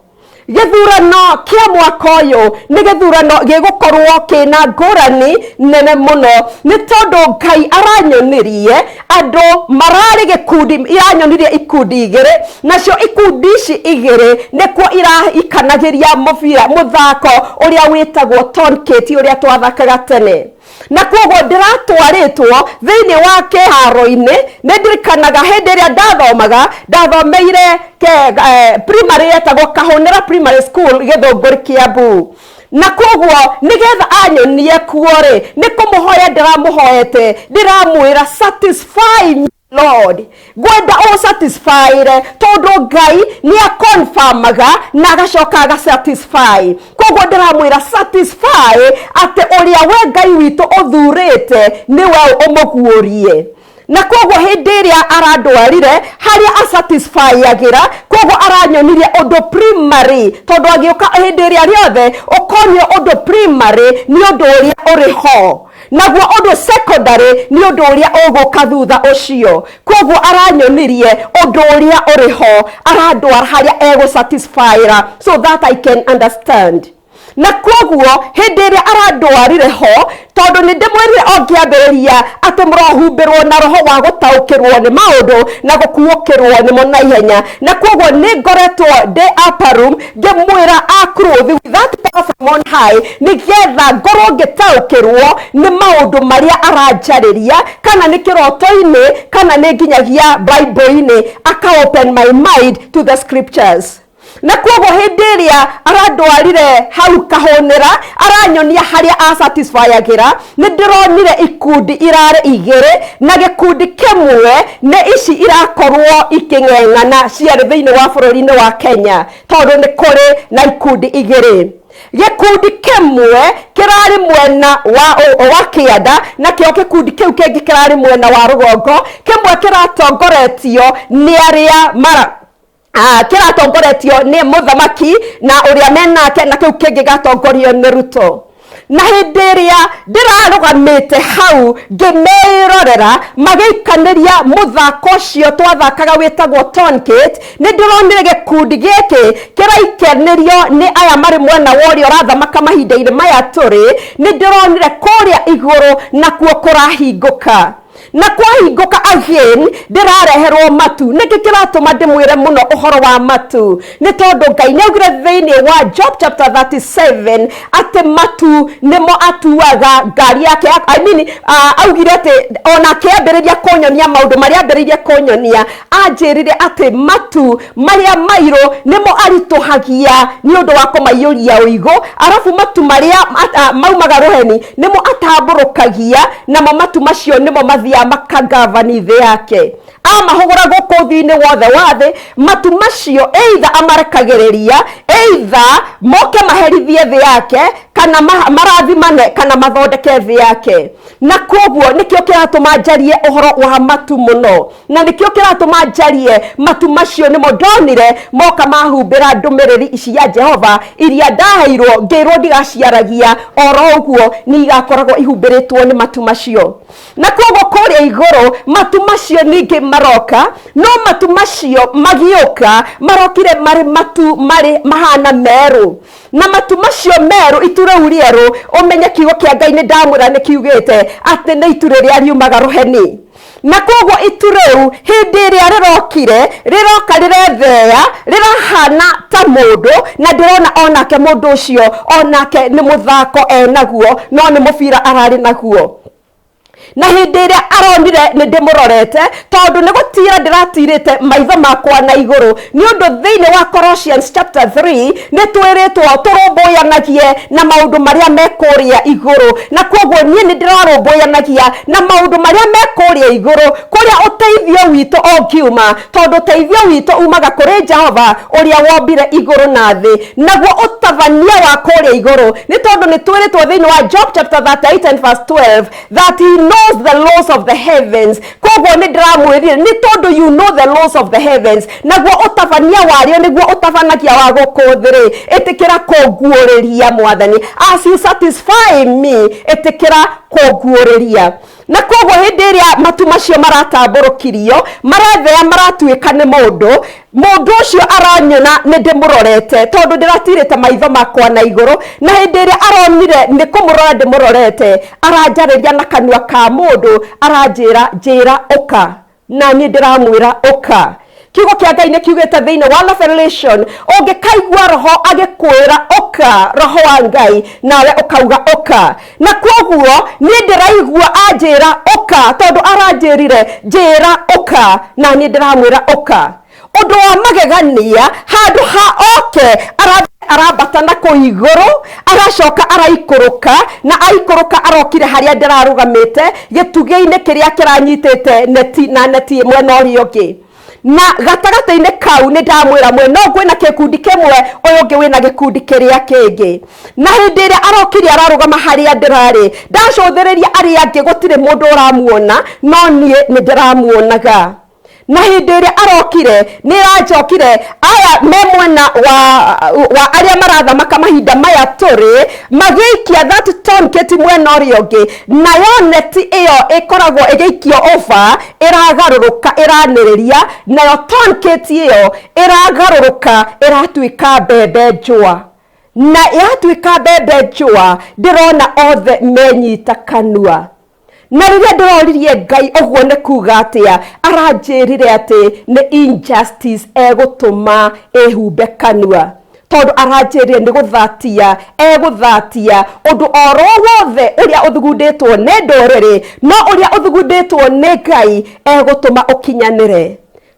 Gĩthurano kĩa mwaka ũyũ nĩ gĩthurano gĩgũkorwo kĩna ngũrani nene mũno, nĩ tondũ Ngai aranyonirie andũ mararĩ gĩkundi, iranyonirie ikundi igĩrĩ, nacio ikundi ici igĩrĩ nĩkuo iraikanagĩria mũbira, mũthako ũrĩa wĩtagwo tonketi, ũrĩa twathakaga tene. Na koguo ndĩratwarĩtwo thĩinĩ wa kĩharo-inĩ. Nĩ ndirikanaga hĩndĩ ĩrĩa ndathomaga, ndathomeire primary yetagwo Kahũnĩra Primary School, Gĩthũngũri, Kiambu. Na koguo nĩgetha anyonie kuo rĩ, nĩ kũmũhoya ndĩramũhoete, ndĩramwĩra satisfy me Lord, ngwenda ũsatisfyre, tondũ Ngai nĩ akonfirmaga na agacoka agasatisfy. Koguo ndĩramwĩra satisfy atĩ ũrĩa we Ngai witũ ũthurĩte nĩwe ũmũguũrie. Na koguo hĩndĩ ĩrĩa arandwarire harĩa asatisfyagĩra, koguo aranyonirie ũndũ primary, tondũ agĩũka hĩndĩ ĩrĩa rĩothe ũkonio ũndũ primary nĩ ũndũ ũrĩa ũrĩ ho, naguo ũndũ secondary nĩ ũndũ ũrĩa ũgũka thutha ũcio. Koguo aranyonirie ũndũ ũrĩa ũrĩ ho, arandwara harĩa egũsatisfyra so that I can understand. Na kwoguo hĩndĩ ĩrĩa arandwarire ho, tondũ nĩ ndĩmwĩrire o ngĩambĩrĩria atĩ mũrohumbĩrwo na roho wa gũtaũkĩrwo nĩ maũndũ na gũkuũkĩrwo nĩmo na ihenya. Na kwoguo nĩ ngoretwo ndĩ upper room ngĩmwĩra a clothe with that power from on high, nĩgetha ngorwo ngĩtaũkĩrwo nĩ maũndũ marĩa aranjarĩria, kana nĩ kĩroto-inĩ kana nĩ nginyagia Bible-inĩ, aka open my mind to the scriptures. Na kwoguo hĩndĩ ĩrĩa arandwarire hau kahũnĩra, aranyonia harĩa asatisfyagĩra, nĩ ndĩronire ikundi irarĩ igĩrĩ, na gĩkundi kĩmwe nĩ ici irakorwo ikĩng'eng'ana ciarĩ thĩinĩ wa bũrũri-inĩ wa Kenya, tondũ nĩ kũrĩ na ikundi igĩrĩ. Gĩkundi kĩmwe kĩrarĩ mwena wa kĩanda, nakĩo gĩkundi kĩu kĩngĩ kĩrarĩ mwena wa rũgongo. Kĩmwe kĩratongoretio nĩ arĩa mara kĩratongoretio nĩ mũthamaki na ũrĩa menake, na kĩu kĩngĩ gatongorio nĩ Ruto. Na hĩndĩ ĩrĩa ndĩrarũgamĩte hau ngĩmerorera magĩikanĩria mũthako ũcio twathakaga wĩtagwo tourniquet, nĩ ndĩronire gĩkundi gĩkĩ kĩraikanĩrio nĩ aya marĩ mwena wa ũrĩa ũrathamaka mahinda-inĩ maya tũrĩ. Nĩ ndĩronire kũrĩa igũrũ nakuo kũrahingũka, na kwahingũka again ndĩrareherwo matu. Nĩkĩ kĩratũma ndĩmwĩre mũno ũhoro wa matu? Nĩ tondũ Ngai nĩ augire thĩinĩ wa Job chapter 37 atĩ matu nĩmo atuaga ngari yake. I mean, augire atĩ ona akĩambĩrĩria kũnyonia maũndũ marĩa ambĩrĩirie kũnyonia, anjĩrire atĩ matu marĩa mairũ nĩmo aritũhagia nĩ ũndũ wa kũmaiyũria ũigũ, arabu matu marĩa maumaga rũheni nĩmo atambũrũkagia, namo matu macio nĩmo mathiaga makagavani thĩ yake, amahũgũra gũkũ thĩ-inĩ wothe wa thĩ. Matu macio either amarekagĩrĩria, either moke maherithie thĩ yake, kana marathimane, kana mathondeke thĩ yake. Na koguo nĩkĩo kĩratũma njarie ũhoro wa matu mũno, na nĩkĩo kĩratũma njarie matu macio nĩmo ndonire moka mahumbĩra ndũmĩrĩri ici ya Jehova iria ndaheirwo ngĩrwo ndigaciaragia oro ũguo, nĩ igakoragwo ihumbĩrĩtwo nĩ matu macio. Na koguo kũrĩa igũrũ matu macio ningĩ maroka, no matu macio magĩũka marokire marĩ matu marĩ mahana merũ. Na matu macio merũ, itu rĩu rĩerũ, ũmenye kiugo kĩa Ngai nĩ ndamwĩra nĩ kiugĩte atĩ nĩ itu rĩrĩa riumaga rũheni. Na koguo itu rĩu hĩndĩ ĩrĩa rĩrokire, rĩroka rĩrethea, rĩrahana ta mũndũ, na ndĩrona onake mũndũ ũcio onake nĩ mũthako enaguo, no nĩ mũbira ararĩ naguo. Na hĩndĩ ĩrĩa aronire nĩ ndĩmũrorete, tondũ nĩ gũtira ndĩratirĩte maitho makwa na igũrũ, nĩ ũndũ thĩinĩ wa Colossians chapter 3 nĩ twĩrĩtwo tũrũmbũyanagie na maũndũ marĩa me kũrĩa igũrũ. Na koguo niĩ nĩ ndĩrarũmbũyanagia na maũndũ marĩa me kũrĩa igũrũ, kũrĩa ũteithio witũ ũngiuma, tondũ ũteithio witũ umaga kũrĩ Jehova ũrĩa wombire igũrũ na thĩ. Naguo ũtabania wa kũrĩa igũrũ nĩ tondũ nĩ twĩrĩtwo thĩinĩ wa Job chapter 38 and verse 12 that he knows the laws of the heavens. Koguo nĩ ndĩramwĩrire nĩ tondũ you know the laws of the heavens, naguo ũtabania warĩo nĩguo ũtabanagia wa gũkũ thĩ rĩ, ĩtĩkĩra kũnguũrĩria Mwathani. As you satisfy me, ĩtĩkĩra kũnguũrĩria. Na koguo hĩndĩ ĩrĩa matu macio maratambũrũkirio, marethea, maratuĩka nĩ mũndũ, mũndũ ũcio aranyona nĩ ndĩmũrorete, tondũ ndĩratirĩte maitho makwa na igũrũ. Na hĩndĩ ĩrĩa aronire nĩ kũmũrora ndĩmũrorete, aranjarĩria na kanua ka mũndũ, aranjĩra, "Njĩra ũka." Na niĩ ndĩramwĩra ũka. Kiugo kĩa Ngai nĩ kiugĩte thĩinĩ wa Revelation, ũngĩkaigua roho agĩkwĩra ũka, roho wa Ngai, nawe ũkauga ũka. Na koguo niĩ ndĩraigua anjĩra ũka, tondũ aranjĩrire njĩra ũka, na niĩ ndĩramwĩra ũka. Ũndũ wa magegania, handũ ha oke, arambata na kũu igũrũ, aracoka araikũrũka, na aikũrũka arokire harĩa ndĩrarũgamĩte gĩtugĩ-inĩ kĩrĩa kĩranyitĩte neti na neti mwena ũrĩa ũngĩ. Na gatagatĩ-inĩ kau nĩ ndamwĩra mwena ũyũ kwĩna gĩkundi kĩmwe, ũyũ ũngĩ wĩna gĩkundi kĩrĩa kĩngĩ. Na hĩndĩ ĩrĩa arokire ararũgama harĩa ndĩrarĩ, ndacũthĩrĩria arĩa angĩ gũtirĩ mũndũ ũramuona, no niĩ nĩ ndĩramuonaga. Na hĩndĩ ĩrĩa arokire nĩ aranjokire, aya me mwena wa arĩa marathamaka mahinda maya tũrĩ, magĩikia that tourniquet mwena ũrĩa ũngĩ, nayo neti ĩyo ĩkoragwo ĩgĩikio over ĩragarũrũka, ĩranĩrĩria, nayo tourniquet ĩyo ĩragarũrũka ĩratuĩka mbembe njũa. Na yatuĩka mbembe njũa, ndĩrona othe menyita kanua. Na rĩrĩa ndĩroririe Ngai ũguo nĩ kuga atĩa, aranjĩrire atĩ nĩ injustice egũtũma ĩhumbe kanua, tondũ aranjĩrire nĩ gũthatia egũthatia ũndũ oro wothe ũrĩa ũthugundĩtwo nĩ ndũrĩrĩ, no ũrĩa ũthugundĩtwo nĩ Ngai egũtũma ũkinyanĩre.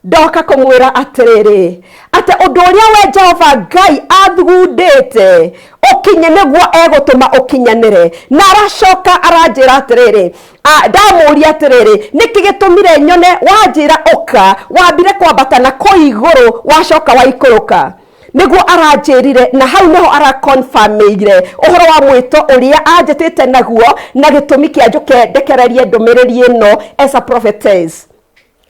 Ndoka kũmwĩra atĩrĩrĩ, atĩ ũndũ ũrĩa we Jehova Ngai athugundĩte ũkinye nĩguo egũtũma ũkinyanĩre. Na aracoka aranjĩra atĩrĩrĩ, ndamũria atĩrĩrĩ, nĩkĩ gĩtũmire nyone wanjĩra ũka, wambire kwambata na kũu igũrũ, wacoka waikũrũka? Nĩguo aranjĩrire, na hau nĩho arakonfirmĩire ũhoro wa mwĩto ũrĩa anjĩtĩte naguo, na gĩtũmi kĩa njũke ndekererie ndũmĩrĩri ĩno as a prophetess.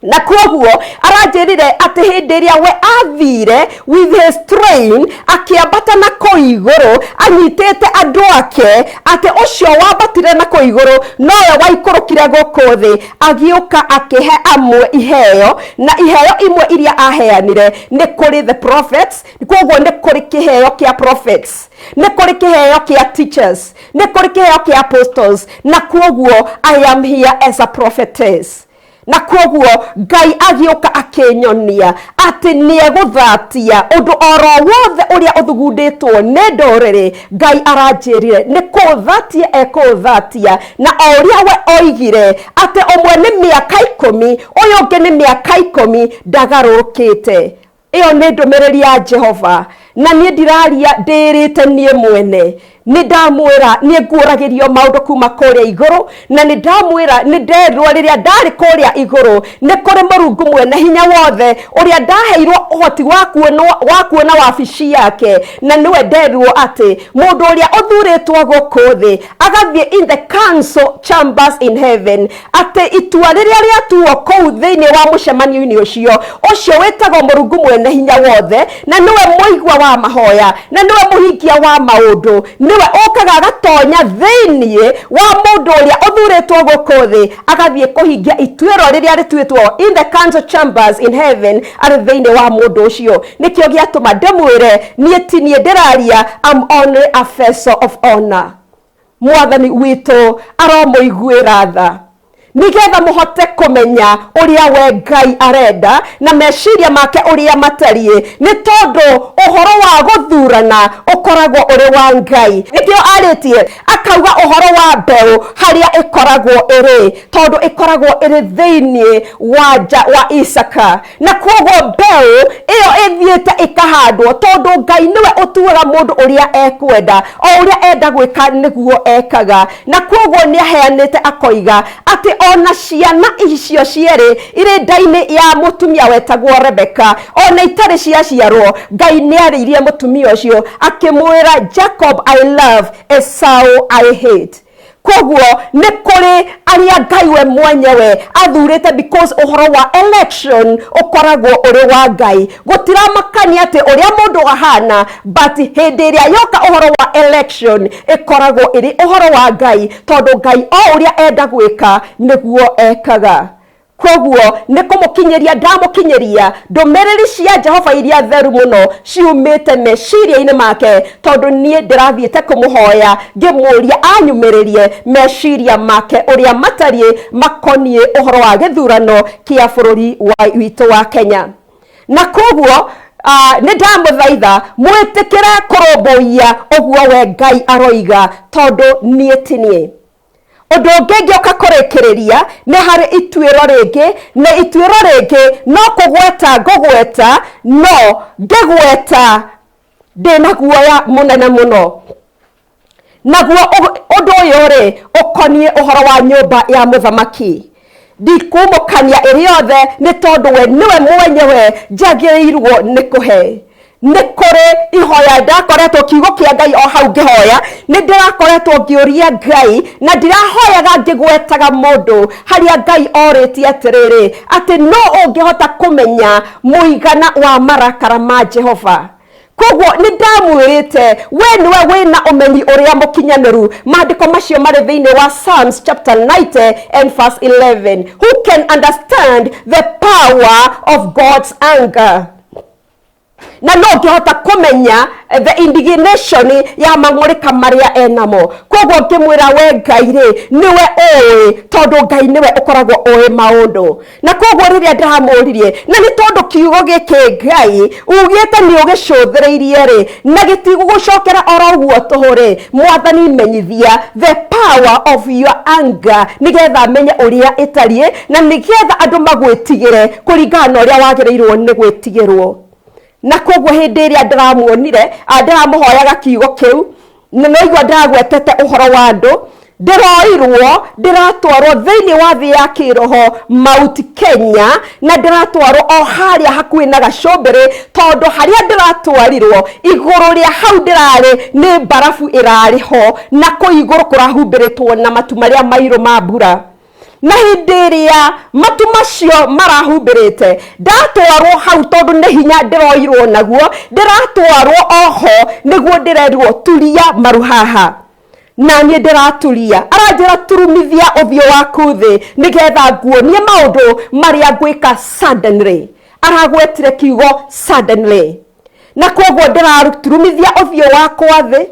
Na koguo aranjĩrire atĩ hĩndĩ ĩrĩa we athire with his train akĩambata na kũu igũrũ anyitĩte andũ ake, atĩ ũcio wambatire na kũu igũrũ nowe waikũrũkire gũkũ thĩ, agĩũka akĩhe amwe iheo, na iheo imwe iria aheanire nĩ kũrĩ the prophets. Koguo nĩ kũrĩ kĩheo kĩa prophets, nĩ kũrĩ kĩheo kĩa teachers, nĩ kũrĩ kĩheo kĩa apostles. Na koguo I am here as a prophetess. Na koguo Ngai agĩũka akĩnyonia atĩ nĩ egũthatia ũndũ oro wothe ũrĩa ũthugundĩtwo nĩ ndũrĩrĩ. Ngai aranjĩrire nĩ kũũthatia ekũũthatia, na o ũrĩa we oigire atĩ ũmwe nĩ mĩaka 10, ũyũ ũngĩ nĩ mĩaka 10, ndagarũrũkĩte. Ĩyo nĩ ndũmĩrĩri ya Jehova, na niĩ ndiraria ndĩrĩte niĩ mwene. Nĩ ndamwĩra niĩ nguũragĩrio maũndũ kuma kũrĩa igũrũ, na nĩ ndamwĩra nĩ nderirwo rĩrĩa ndarĩ kũrĩa igũrũ nĩ kũrĩ Mũrungu mwene hinya wothe ũrĩa ndaheirwo ũhoti wa kuona wabici yake, na nĩwe nderirwo atĩ mũndũ ũrĩa ũthurĩtwo gũkũ thĩ agathiĩ in the council chambers in heaven, atĩ itua rĩrĩa rĩatuo kũu thĩinĩ wa mũcemanio-inĩ ũcio, ũcio wĩtagwo Mũrungu mwene hinya wothe, na nĩwe mũigua wa mahoya, na nĩwe mũhingia wa maũndũ, nĩwe ũkaga agatonya thĩinĩ wa mũndũ ũrĩa ũthurĩtwo gũkũ thĩ, agathiĩ kũhingia ituĩro rĩrĩa rĩtuĩtwo in the council chambers in heaven arĩ thĩinĩ wa mũndũ ũcio. Nĩkĩo gĩatũma ndĩmwĩre niĩ ti niĩ ndĩraria, I'm only a vessel of honor. Mwathani witũ aromũiguĩra tha, nĩgetha mũhote kũmenya ũrĩa we Ngai arenda na meciria make ũrĩa matariĩ, nĩ tondũ ũhoro wa gũthurana ũkoragwo ũrĩ wa Ngai. Nĩkĩo arĩtie akauga ũhoro wa mbeũ harĩa ĩkoragwo ĩrĩ, tondũ ĩkoragwo ĩrĩ thĩinĩ wa nja wa Isaka, na koguo mbeũ ĩyo ĩthiĩte ĩkahandwo, tondũ Ngai nĩwe ũtuaga mũndũ ũrĩa ekwenda, o ũrĩa enda gwĩka nĩguo ekaga. Na koguo nĩ aheanĩte akoiga atĩ ona ciana icio cierĩ irĩ nda-inĩ ya mũtumia wetagwo Rebeka, ona itarĩ ciaciarwo, Ngai nĩ arĩirie mũtumia ũcio akĩmwĩra, Jacob I love, Esau I hate. Koguo nĩ kũrĩ arĩa Ngai we mwenyewe athurĩte, because ũhoro wa election ũkoragwo ũrĩ wa Ngai. Gũtiramakania atĩ ũrĩa mũndũ ahana, but hĩndĩ ĩrĩa yoka ũhoro wa election ĩkoragwo ĩrĩ ũhoro wa Ngai, tondũ Ngai o ũrĩa enda gwĩka nĩguo ekaga. Koguo nĩ kũmũkinyĩria ndamũkinyĩria ndũmĩrĩri cia Jehova iria theru mũno ciumĩte meciria-inĩ make, tondũ niĩ ndĩrathiĩte kũmũhoya ngĩmũria anyumĩrĩrie meciria make ũrĩa matariĩ makoniĩ ũhoro wa gĩthurano kĩa bũrũri witũ wa Kenya. Na koguo nĩ ndamũthaitha mwĩtĩkĩre kũrũmbũiya ũguo we Ngai aroiga, tondũ niĩ ti niĩ. Ũndũ ũngĩ ngĩũka kũrĩkĩrĩria nĩ harĩ ituĩro rĩngĩ, na ituĩro rĩngĩ no kũgweta ngũgweta, no ngĩgweta ndĩna guoya mũnene mũno. Naguo ũndũ ũyũ rĩ ũkoniĩ ũhoro wa nyũmba ya mũthamaki. Ndikumũkania ĩrĩ yothe, nĩ tondũ we nĩwe mwenyewe njagĩrĩirwo nĩ kũhe. Nĩ kũrĩ ihoya ndakoretwo kiugo kĩa Ngai o hau ngĩhoya, nĩ ndĩrakoretwo ngĩũria Ngai, na ndirahoyaga ngĩgwetaga mũndũ, harĩa Ngai orĩtie atĩrĩrĩ, atĩ no ũngĩhota kũmenya mũigana wa marakara ma Jehova. Koguo nĩ ndamwĩrĩte we nĩwe wĩna ũmenyi ũrĩa mũkinyanĩru. Maandĩko macio marĩ thĩinĩ wa Psalms chapter 90 and verse 11. Who can understand the power of God's anger? Na no ngĩhota kũmenya the indignation ya mang'ũrĩka marĩa enamo. Koguo ngĩmwĩra, we Ngai rĩ, nĩwe ũĩ, tondũ Ngai nĩwe ũkoragwo ũĩ maũndũ. Na koguo rĩrĩa ndĩramũririe, na nĩ tondũ kiugo gĩkĩ Ngai ugĩte nĩ ũgĩcũthĩrĩirie rĩ, na gĩtigũgũcokera oro ũguo tũhũ rĩ, Mwathani, menyithia the power of your anger, nĩgetha menye ũrĩa ĩtariĩ na nĩgetha andũ magwĩtigĩre kũringana na ũrĩa wagĩrĩirwo nĩ gwĩtigĩrwo. Na koguo hĩndĩ ĩrĩa ndĩramuonire, ndĩramũhoyaga kiugo kĩu, na noigua ndĩragwetete ũhoro wa andũ, ndĩroirwo ndĩratwarwo thĩinĩ wa thĩ ya kĩroho Mount Kenya, na ndĩratwarwo o harĩa hakuhĩ na gacũmbĩrĩ, tondũ harĩa ndĩratwarirwo igũrũ rĩa hau ndĩrarĩ nĩ mbarabu ĩrarĩ ho, na kũu igũrũ kũrahumbĩrĩtwo na matu marĩa mairũ ma mbura. Na hĩndĩ ĩrĩa matu macio marahumbĩrĩte, ndatwarwo hau, tondũ nĩ hinya ndĩroirwo naguo, ndĩratwarwo oho nĩguo ndĩrerirwo, "Turia maru haha." Na niĩ ndĩraturia, aranjĩra, "Turumithia ũthiũ waku thĩ nĩgetha nguonie maũndũ marĩa ngwĩka suddenly." Aragwetire kiugo "suddenly". Na koguo ndĩraturumithia ũthiũ wakwa thĩ,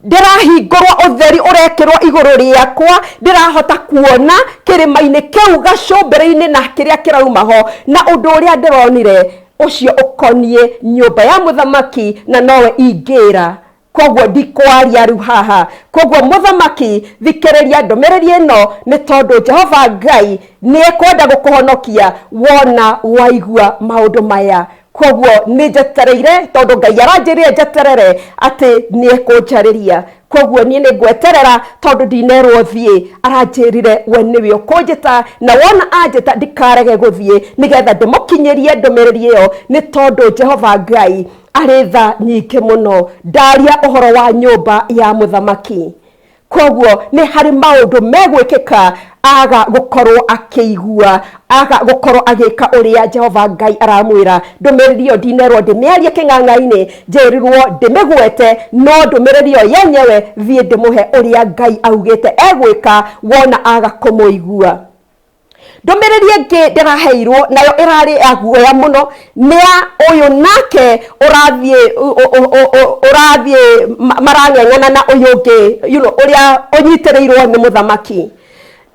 ndĩrahingũrwo ũtheri ũrekĩrwo igũrũ rĩakwa, ndĩrahota kuona kĩrĩma-inĩ kĩu gacũmbĩrĩ-inĩ na kĩrĩa kĩrauma ho. Na ũndũ ũrĩa ndĩronire ũcio ũkoniĩ nyũmba ya mũthamaki, na nowe ingĩra, koguo ndikwaria rĩu haha. Koguo mũthamaki, thikĩrĩria ndũmĩrĩri ĩno, nĩ tondũ Jehova Ngai nĩ ekwenda gũkũhonokia wona waigua maũndũ maya. Koguo nĩ njetereire, tondũ Ngai aranjĩrire njeterere atĩ nĩ ekũnjarĩria. Koguo niĩ nĩ ngweterera, tondũ ndinerwo thiĩ, aranjĩrire we nĩwe ũkũnjĩta, na wona anjĩta ndikarege gũthiĩ nĩgetha ndĩmũkinyĩrie ndũmĩrĩri ĩyo, nĩ tondũ Jehova Ngai arĩ tha nyingĩ mũno. Ndaria ũhoro wa nyũmba ya mũthamaki, koguo nĩ harĩ maũndũ megwĩkĩka aga gũkorwo akĩigua, aga gũkorwo agĩka ũrĩa Jehova Ngai aramwĩra. Ndũmĩrĩri ĩyo ndinerwo ndĩmĩarie kĩng'ang'a-inĩ, njĩrirwo ndĩmĩgwete, no ndũmĩrĩri ĩyo yenyewe thiĩ ndĩmũhe ũrĩa Ngai augĩte egwĩka wona aga kũmũigua. Ndũmĩrĩri ĩngĩ ndĩraheirwo nayo ĩrarĩ ya guoya mũno, nĩ ya ũyũ nake ũrathiĩ marang'eng'ana na ũyũ ũngĩ, ũrĩa ũnyitĩrĩirwo nĩ mũthamaki.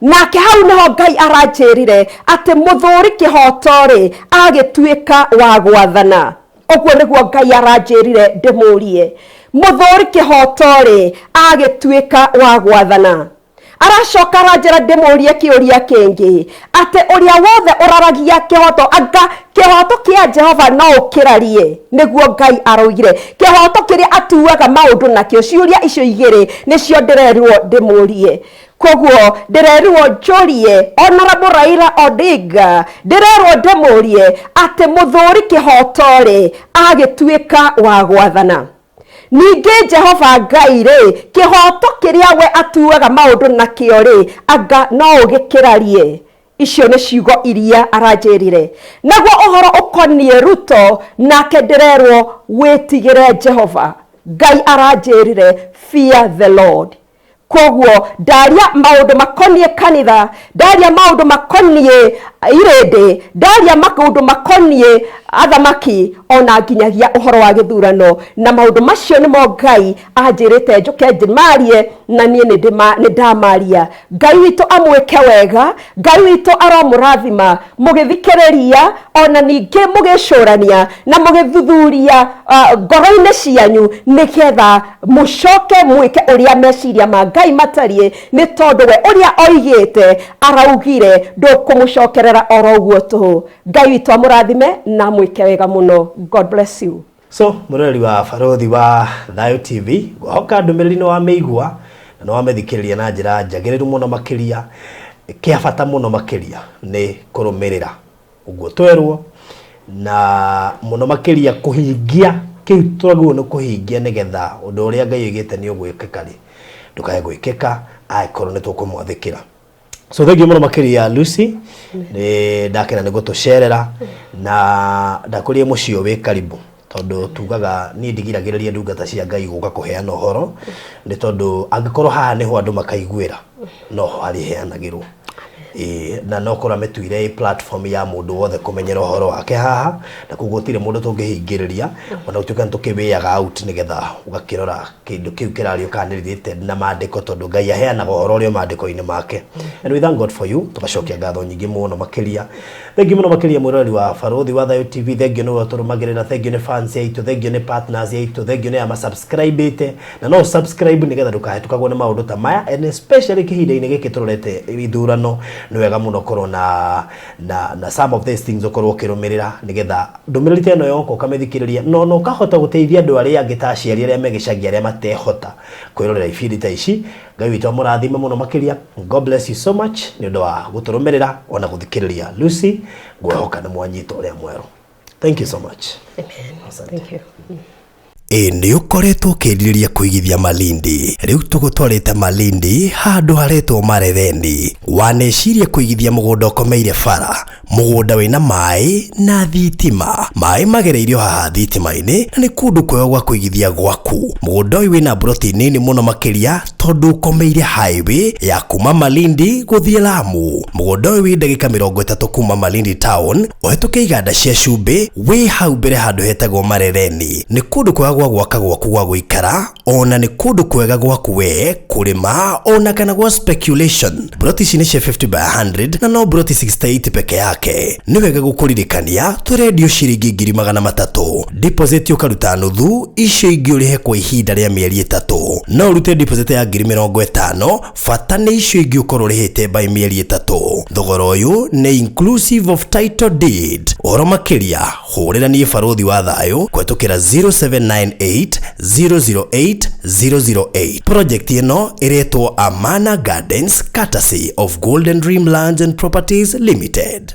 Nake hau nĩho Ngai aranjĩrire atĩ mũthũri kĩhoto rĩ, agĩtuĩka wa gwathana. Ũguo nĩguo Ngai aranjĩrire ndĩmũrie, mũthũri kĩhoto rĩ, agĩtuĩka wa gwathana. Aracoka aranjĩra ndĩmũrie kĩũria kĩngĩ, atĩ ũrĩa wothe ũraragia kĩhoto, anga kĩhoto kĩa Jehova no ũkĩrarie? Nĩguo Ngai araugire, kĩhoto kĩrĩa atuaga maũndũ nakĩo. Ciũria icio igĩrĩ nĩcio ndĩrerirwo ndĩmũrie. Koguo ndĩrerirwo njũrie Honorable Raila Odinga, ndĩrerwo ndĩmũrie atĩ mũthũri kĩhoto rĩ, agĩtuĩka wa gwathana? Ningĩ Jehova Ngai rĩ, kĩhoto kĩrĩa we atuaga maũndũ nakĩo rĩ, anga no ũgĩkĩrarie? Icio nĩ ciugo iria aranjĩrire. Naguo ũhoro ũkoniĩ Ruto nake, ndĩrerwo wĩtigĩre Jehova. Ngai aranjĩrire, "Fear the Lord." Koguo ndaria maũndũ makoniĩ kanitha, ndaria maũndũ makoniĩ irĩndĩ, ndaria maũndũ makoniĩ athamaki, ona nginyagia ũhoro wa gĩthurano, na maũndũ macio nĩmo Ngai anjĩrĩte njũke ndĩmarie, na niĩ nĩ ndamaria. Ngai witũ amwĩke wega, Ngai witũ aromũrathima mũgĩthikĩrĩria, ona ningĩ mũgĩcũrania na mũgĩthuthuria ngoro-inĩ cianyu, nĩgetha mũcoke mwĩke ũrĩa meciria ma Ngai matariĩ, nĩ tondũ we ũrĩa oigĩte araugire ndũkũmũcokerera oro ũguo tũhũ. Ngai witũ amũrathime na amwĩke wega mũno. God bless you. So mũroreri wa Barũthi wa Thayũ TV, ngũhoka ndũmĩrĩri nĩ wamĩigua na nĩ wamĩthikĩrĩria na njĩra njagĩrĩru mũno makĩria. Kĩa bata mũno makĩria nĩ kũrũmĩrĩra ũguo twerwo, na mũno makĩria kũhingia kĩu twagĩrĩirwo nĩ kũhingia, nĩgetha ũndũ ũrĩa Ngai oigĩte nĩ ũgwĩkĩka rĩ, ndũkae gwĩkĩka angĩkorwo nĩ tũkũmwathĩkĩra. So thank you mũno makĩria, Lucy, nĩ ndakena nĩ gũtũcerera, na ndakũrie mũciĩ ũyũ wĩ karibu, tondũ tugaga niĩ ndigiragĩrĩria ndungata cia Ngai gũka kũheana ũhoro, nĩ tondũ angĩkorwo haha nĩho andũ makaiguĩra, noho harĩheanagĩrwo. Ĩĩ, na no korwo amĩtuire ĩ platform ya mũndũ wothe kũmenyera ũhoro wake haha, na koguo gũtirĩ mũndũ tũngĩhingĩrĩria, ona gũtuĩka nĩ tũkĩwĩaga out nĩgetha ũgakĩrora kĩndũ kĩu kĩrario kana nĩ related na maandĩko, tondũ Ngai aheanaga ũhoro ũrĩa maandĩko-inĩ make. And we thank God for you. Tũgacokia ngatho nyingĩ mũno makĩria. Thengiũ mũno makĩria mwĩroreri wa Barũthi wa Thayũ TV, thengiũ nĩwe ũtũrũmagĩrĩra, thengiũ nĩ fans yaitũ, thengiũ nĩ partners yaitũ, thengiũ nĩ aya masubscribĩte, na no subscribe nĩgetha ndũkahĩtũkagwo nĩ maũndũ ta maya, and especially kĩhinda-inĩ gĩkĩ tũrorete ithurano, nĩ wega mũno ũkorwo na some of these things ũkorwo ũkĩrũmĩrĩra nĩgetha ndũmĩrĩri ta ĩno yoka ũkamĩthikĩrĩria, no na ũkahota gũteithia andũ arĩa angĩ ta aciari arĩa me gĩcagi arĩa matehota kwĩrorera ibindi ta ici. Ngai witũ amũrathime mũno makĩria. God bless you so much nĩ ũndũ wa gũtũrũmĩrĩra ona gũthikĩrĩria. Lucy, ngwĩhoka nĩ mwanyita ũrĩa mwerũ. Thank you so much. Amen. Thank you. Ĩ nĩ ũkoretwo ũkĩrirĩria kũigithia Malindi, rĩu tũgũtwarĩte Malindi handũ haretwo Marereni. Waneciria kũigithia mũgũnda ũkomeire bara, mũgũnda wĩna maĩ na thitima, maĩ magereirio haha thitima-inĩ, na nĩ kũndũ kwega gwa kũigithia gwaku. Mũgũnda ũyũ wĩna mburoti nini mũno makĩria tondũ ũkomeire highway ya kuma Malindi gũthiĩ Lamu. Mũgũnda ũyũ wĩ ndagĩka 30 kuma Malindi town, ũhetũke iganda cia cumbĩ, wĩ hau mbere handũ hetagwo Marereni. Nĩ kũndũ kwega gwa gwaka gwaku gwa gũikara, ona nĩ kũndũ kwega gwaku we kũrĩma, ona kana gwa speculation. Mburoti ici nĩ cia 50 by 100 na no mburoti 68 peke yake. Nĩ wega gũkũririkania tũrendio ciringi 300,000, deposit ũkaruta nuthu, icio ingĩ ũrĩhe kwa ihinda rĩa mĩeri 3. No ũrute deposit ya 50,000, bata nĩ icio ingĩ ũkorwo ũrĩhĩte by mĩeri 3. Thogora ũyũ nĩ inclusive of title deed. Ũhoro makĩria hũrĩra niĩ Barũthi wa Thayũ kũhetũkĩra 0798 008 008. Project ĩno ĩretwo Amana Gardens, courtesy of Golden Dream Lands and Properties Limited.